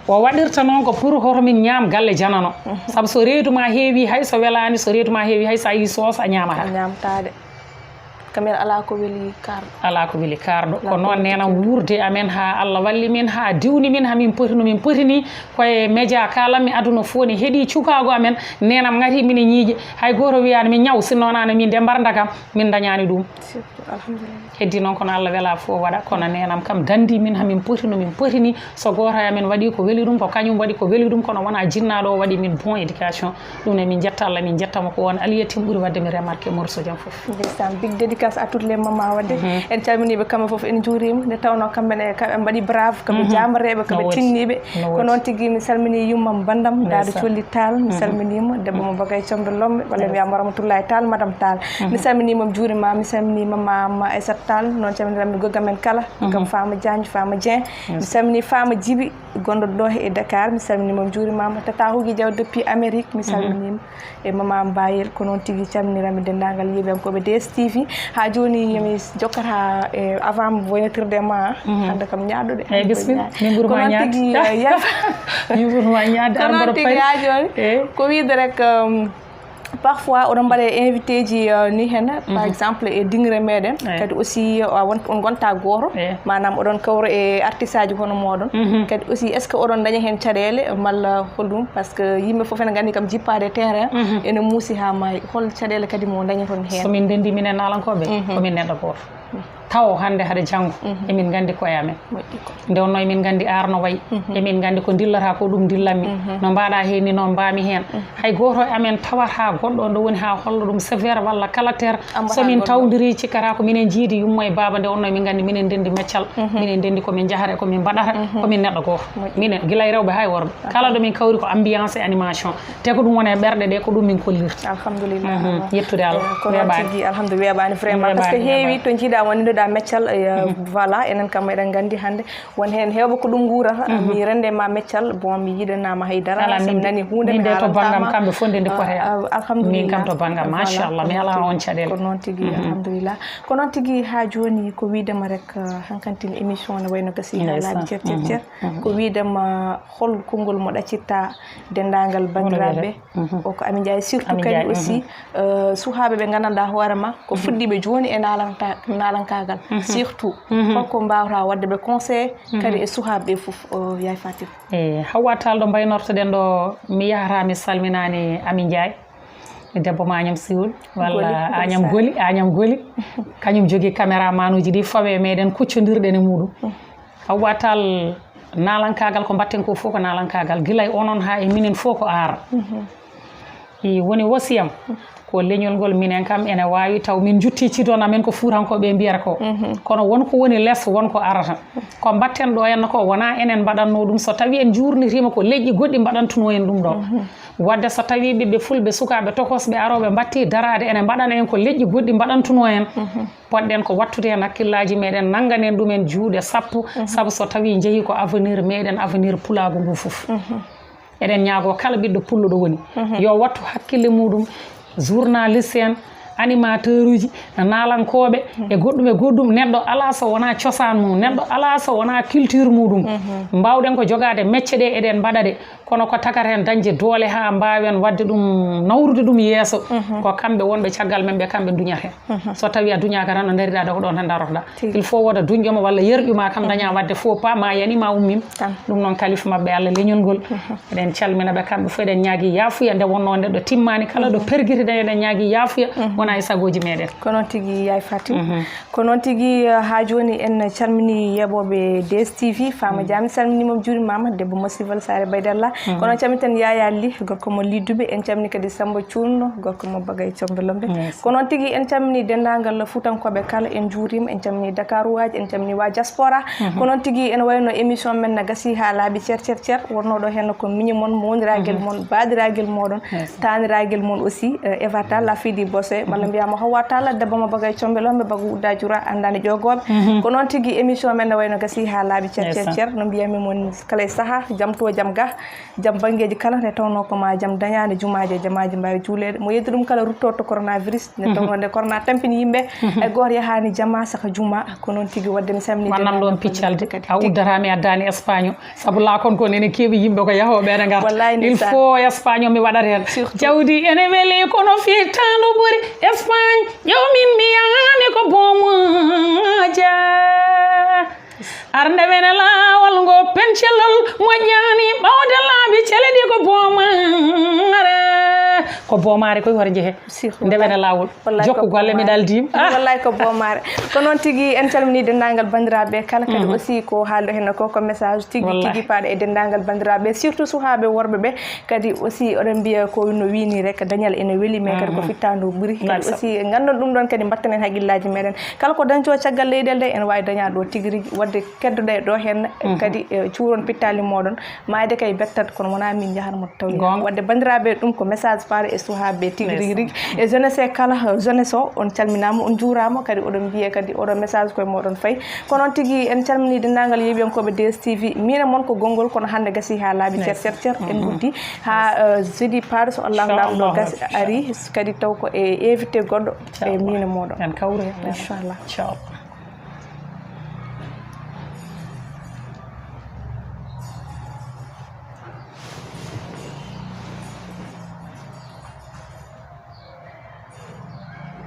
O waɗirta noon ko pour hoto min ñaam galle janano. Sabu so reedu ma heewi hay so welaani, so reedu ma heewi hay so a yi soos a ñaamata. A ñaamtaade. Kamel ala ko weli kaarɗo. Ala ko weli kaarɗo. Ko noon neenam wuurde amen haa Allah walli min, haa diwni min, haa min poti no min poti ni. Koye média kalanmi aduna fof ne heɗi cukaago amen. Neenam ngati min e ñiiƴe. Hay gooto wiyaani min ñaw sinno wonano min de mbarda kam. Min dañaani ɗum. Surtout, alhamdulillah. Heddi noon kono Allah wela fof waɗa, kono neenam kam dandi min hamin poti no min poti ni. So gooto e amen waɗi ko weli ɗum, ko kañum waɗi ko weli ɗum, kono wona jinnaaɗo o waɗi min bon éducation. Ɗum ne min jetta Allah, min jettamo ko won Aliyatim ɓuri waɗde mi remarqué morceau jam fof. Ndeysaan, big dédicace à toutes les mamans waɗde. En calminiiɓe kamɓe fof, en njuuriima. Nde tawnoo kamɓe ne, kamɓe mbaɗi brave, kamɓe jaamareeɓe, kamɓe tinniiɓe. Ko noon tigi, mi salminii yummam banndam, Daado Colli Taal, mi salminiima. Debbo mo Bagay Combe Lombe, walla mi wiyama Ramatullahi Taal, Madame Taal. Mi salminiima, mi juuriima, mi salminiima Mama Aissata Taal, noon calminiranmi goggam en kala, goggam Fama Diagne, Fama Dieng. Mi salminii Fama Djiby, gonɗo ɗo e Dakar, mi salminiima, mi juurimaama. Tata Hugi Diaw depuis Amérique, mi salminiima. E Mama Mbayel, ko noon tigi calminiranmi denndaangal yeeɓiyankooɓe D S T V. Haa jooni, mi jokkata e avant mi woynotirde ma, hannde kam ñaaɗo de. Eyi, bismilla. Min ɓuri ma ñaade. Ko noon tigi, eh, yaa. Min ɓuri ma ñaade. Ko noon tigi, haa jooni. Ko wiyde rek, um, parfois oɗon mbaɗa invité ji, uh, ni heen, par exemple, e dingre meɗen. Kadi aussi, uh, a won-, on ngonta gooto. Maanaam oɗon kawra e artiste aji hono mooɗon. Kadi aussi, est-ce que oɗon daña heen caɗeele malla holɗum? Parce que yimɓe fof ene nganndi kam jippaade e terrain, ene muusi haa maayi. Hol caɗeele kadi mo dañaton heen? So min ndenndi minen naalankooɓe, ko min neɗɗo gooto. Tawo hannde hade janngo, emin nganndi koye amen. Nde wonno emin nganndi aar no wayi, emin nganndi ko ndillata ko ɗum ndillanmi. No mbaɗa heen ni, noon mbaami heen. Hay gooto e amen tawata goɗɗo nde woni haa holla ɗum sévère walla caractère. So min tawdiri, cikkata ko minen njiidi yumma e baaba. Nde wonno emin nganndi minen ndenndi meccal, minen ndenndi ko min njahata e ko min mbaɗata, ko min neɗɗo gooto. Minen, gila e rewɓe haa e worɓe. Kala ɗo min kawri ko ambiance et animation. Te ko ɗum woni e ɓerɗe ɗe, ko ɗum min kollirta. Alhamdulillah. Yettude Allah. Eh, ko noon tigi, alhamdulillah, weeɓaani vraiment. Parce que heewi to njiiɗa wonde ɗa meccal, eh, voilà, enen kam eɗen nganndi hannde won heen heewɓe ko ɗum nguurata. Mi rende ma meccal, bon, mi yiɗanaama hay dara. Ala, so mi nani huunde, min mi de to haalanta banngam ma. Kamɓe fof nde ndi kote. Ah, ah, alhamdulillah. Min kam to banngam, voilà, machallah, mi alaa on caɗeele. Ko noon tigi, alhamdulillah. Ko noon tigi, haa jooni ko wiidema rek, ah, hankantin émission ne wayno gasi haa laabi cer, cer, cer. Ko wiidema hol konngol mo ɗaccitta denndaangal banndiraaɓe? O ko Ami Njaay, surtout kadi aussi, euh, suhaaɓe ɓe nganndanɗaa hoore ma ko fuɗɗiiɓe jooni e naalanta-, naalankaagal. Surtout, holko mbaawata waɗde ɓe conseillé kadi e suhaaɓe ɓe fof, o Yaay Fatim? E Hawwa Tall, ɗo mbaynortoɗen ɗo, mi yahata mi salminaani Ami Njaay, debbo ma Agnam Siwol, walla Agnam Goli, Agnam Goli. Kañum jogii caméra manuuji ɗi fawe meɗen kuccondirɗen e muɗum. Hawwa Tall, naalankaagal ko mbaɗten ko fof ko naalankaagal, gila e onon haa e minen fof ko aar. I woni wasiyam ko leñol ngol, minen kam ene waawi taw min njutti cidon amen ko fuutankooɓe mbiyata ko. Kono won ko woni les, won ko arata. Ko mbaɗten ɗo henna ko wona enen mbaɗatno ɗum, so tawi en njuurnitiima ko leƴƴi goɗɗi mbaɗantuno en ɗum ɗo. Wadde so tawi ɓiɓɓe fulɓe sukaaɓe tokosɓe arooɓe mbatti daraade ene mbaɗana en ko leƴƴi goɗɗi mbaɗantuno en, poɗɗen ko wattude heen hakkillaaji meɗen, nannganen ɗumen juuɗe sappo, sabu so tawi njehi ko avenir meɗen, avenir pulaagu ngu fof. Eɗen ñaago kala ɓiɗɗo pullo ɗo woni, yo wattu hakkille muɗum, journaliste en, animateur uji, naalankooɓe, e goɗɗum e goɗɗum. Neɗɗo alaa so wonaa cosaan mum, neɗɗo alaa so wonaa culture muɗum. Mbaawɗen ko jogaade mecce ɗe, eɗen mbaɗa ɗe, kono ko tagata heen dañde doole haa mbaawen waɗde ɗum, nawrude ɗum yeeso. Ko kamɓe wonɓe caggal men ɓe, kamɓe duñata heen. So tawi a duñaaka tan, a ndariɗaa ɗo ko ɗon tan darotoɗaa. Il faut wooda duñƴo ma walla yerƴu ma kam daña waɗde faux pas, ma yani ma ummim. Ɗum noon kalifa maɓɓe Allah leñol ngol. Eɗen calmina ɓe kamɓe fof, eɗen ñaagi yaafuya nde wonno nde ɗo timmaani. Kala ɗo pergitiɗen eɗen ñaagi yaafuya, wona e sagooji meɗen. Ko noon tigi, Yaay Fatim. Ko noon tigi, eh, haa jooni en calmini yeɓooɓe D S T V, Fama Dia, mi salminiima, mi juurimaama, debbo mo Sival Saare Baydalla. Ko noon calmiten Yaya Ly, gorko mo Lidduɓe, en calmini kadi Samba Cuunno, gorko mo Bagay Combe Lombe. Ko noon tigi en calmini denndaangal Fuutankooɓe kala, en njuuriima, en calmini Dakaruwaaji, en calmini waa diaspora. Ko noon tigi ene wayno émission men na gasi haa laaɓi cer, cer, cer, wonnoo ɗo heen ko miñi mon, mowniraagel mon, baaɗiraagel mooɗon, taaniraagel mon aussi, eh, Eva Tall, la fille du Bosse, walla mbiyaama Hawwa Tall, debbo mo Bagay Combe Lombe, Bagu Udda Jura, anndaande ƴoogooɓe. Ko noon tigi émission men ne wayno gasi haa laaɓi cer, cer, cer, no mbiyatmi mon kala e sahaa, jam to jam ga, jam banngeeji kala, nde tawnoo ko ma jam daña, nde jumaaji e jamaaji mbaawi juuleede. Mo yeddi ɗum kala rutto to coronavirus, nde tawnoo nde corona tampini yimɓe, hay gooto yahaani jama saka juma. Ko noon tigi, waɗde mi salmini. Wannam ɗoon piccalde kadi. A uddata mi addaani Espagne. Sabu laakon kon ene keewi yimɓe ko yahooɓe ene ngarta. Wallaay, il ndeysaan. Faut Espagne o mi waɗat heen. Surtout. Jawdi ene weli kono fittaandu ɓuri Espagne. Ƴeew min mi yahaani ko boomaaja. Arnde wene laawol ngo pencilol moƴƴaani ɓawde laabi celeɗi ko boomaare. Ko boomaare koy hoto jehe. Surtout. Nde wene laawol. Wallaay. Jokku ko golle, mi ɗaldiima. Ah. Wallaay ko boomaare. Ko noon tigi, en calminii denndaangal banndiraaɓe kala, kadi aussi ko haalɗo heen ko, ko message tigi, tigi paaɗo e denndaangal banndiraaɓe, surtout suhaaɓe worɓe ɓe, kadi aussi oɗon mbiya ko no wiini rek, dañal ene weli, mais kadi ko fittaandu ɓuri. Kadi aussi nganndon ɗum ɗoon, kadi mbatten heen hakkillaaji meɗen. Kala ko dañco caggal leyɗeele ɗe, ene waawi dañaa ɗo tigi rigi, waɗde keddoɗe ɗo heen, kadi, eh, cuuron pittaali mooɗon. Maayde kay bettat, kono wonaa min njahat mo tawi. Goonga. Waɗde banndiraaɓe, ɗum ko message paaɗo e suhaaɓe tigi rigi rigi. E jeunesse e kala, jeunesse o, on calminaama, on njuuraama, kadi oɗon mbiya kadi oɗo message koye mooɗon fayi. Ko noon tigi, en calminii denndaangal yeeɓiyankooɓe D S T V. Miin e mon ko gonngol, kono hannde gasii haa laaɓi cer, cer, cer. En nguddi haa, eh, jeudi paaɗo, so Allahu Laamɗo gasi, ari, kadi taw ko e invité goɗɗo e miin e mooɗon. En kawri heen. Inchallah. Inchallah.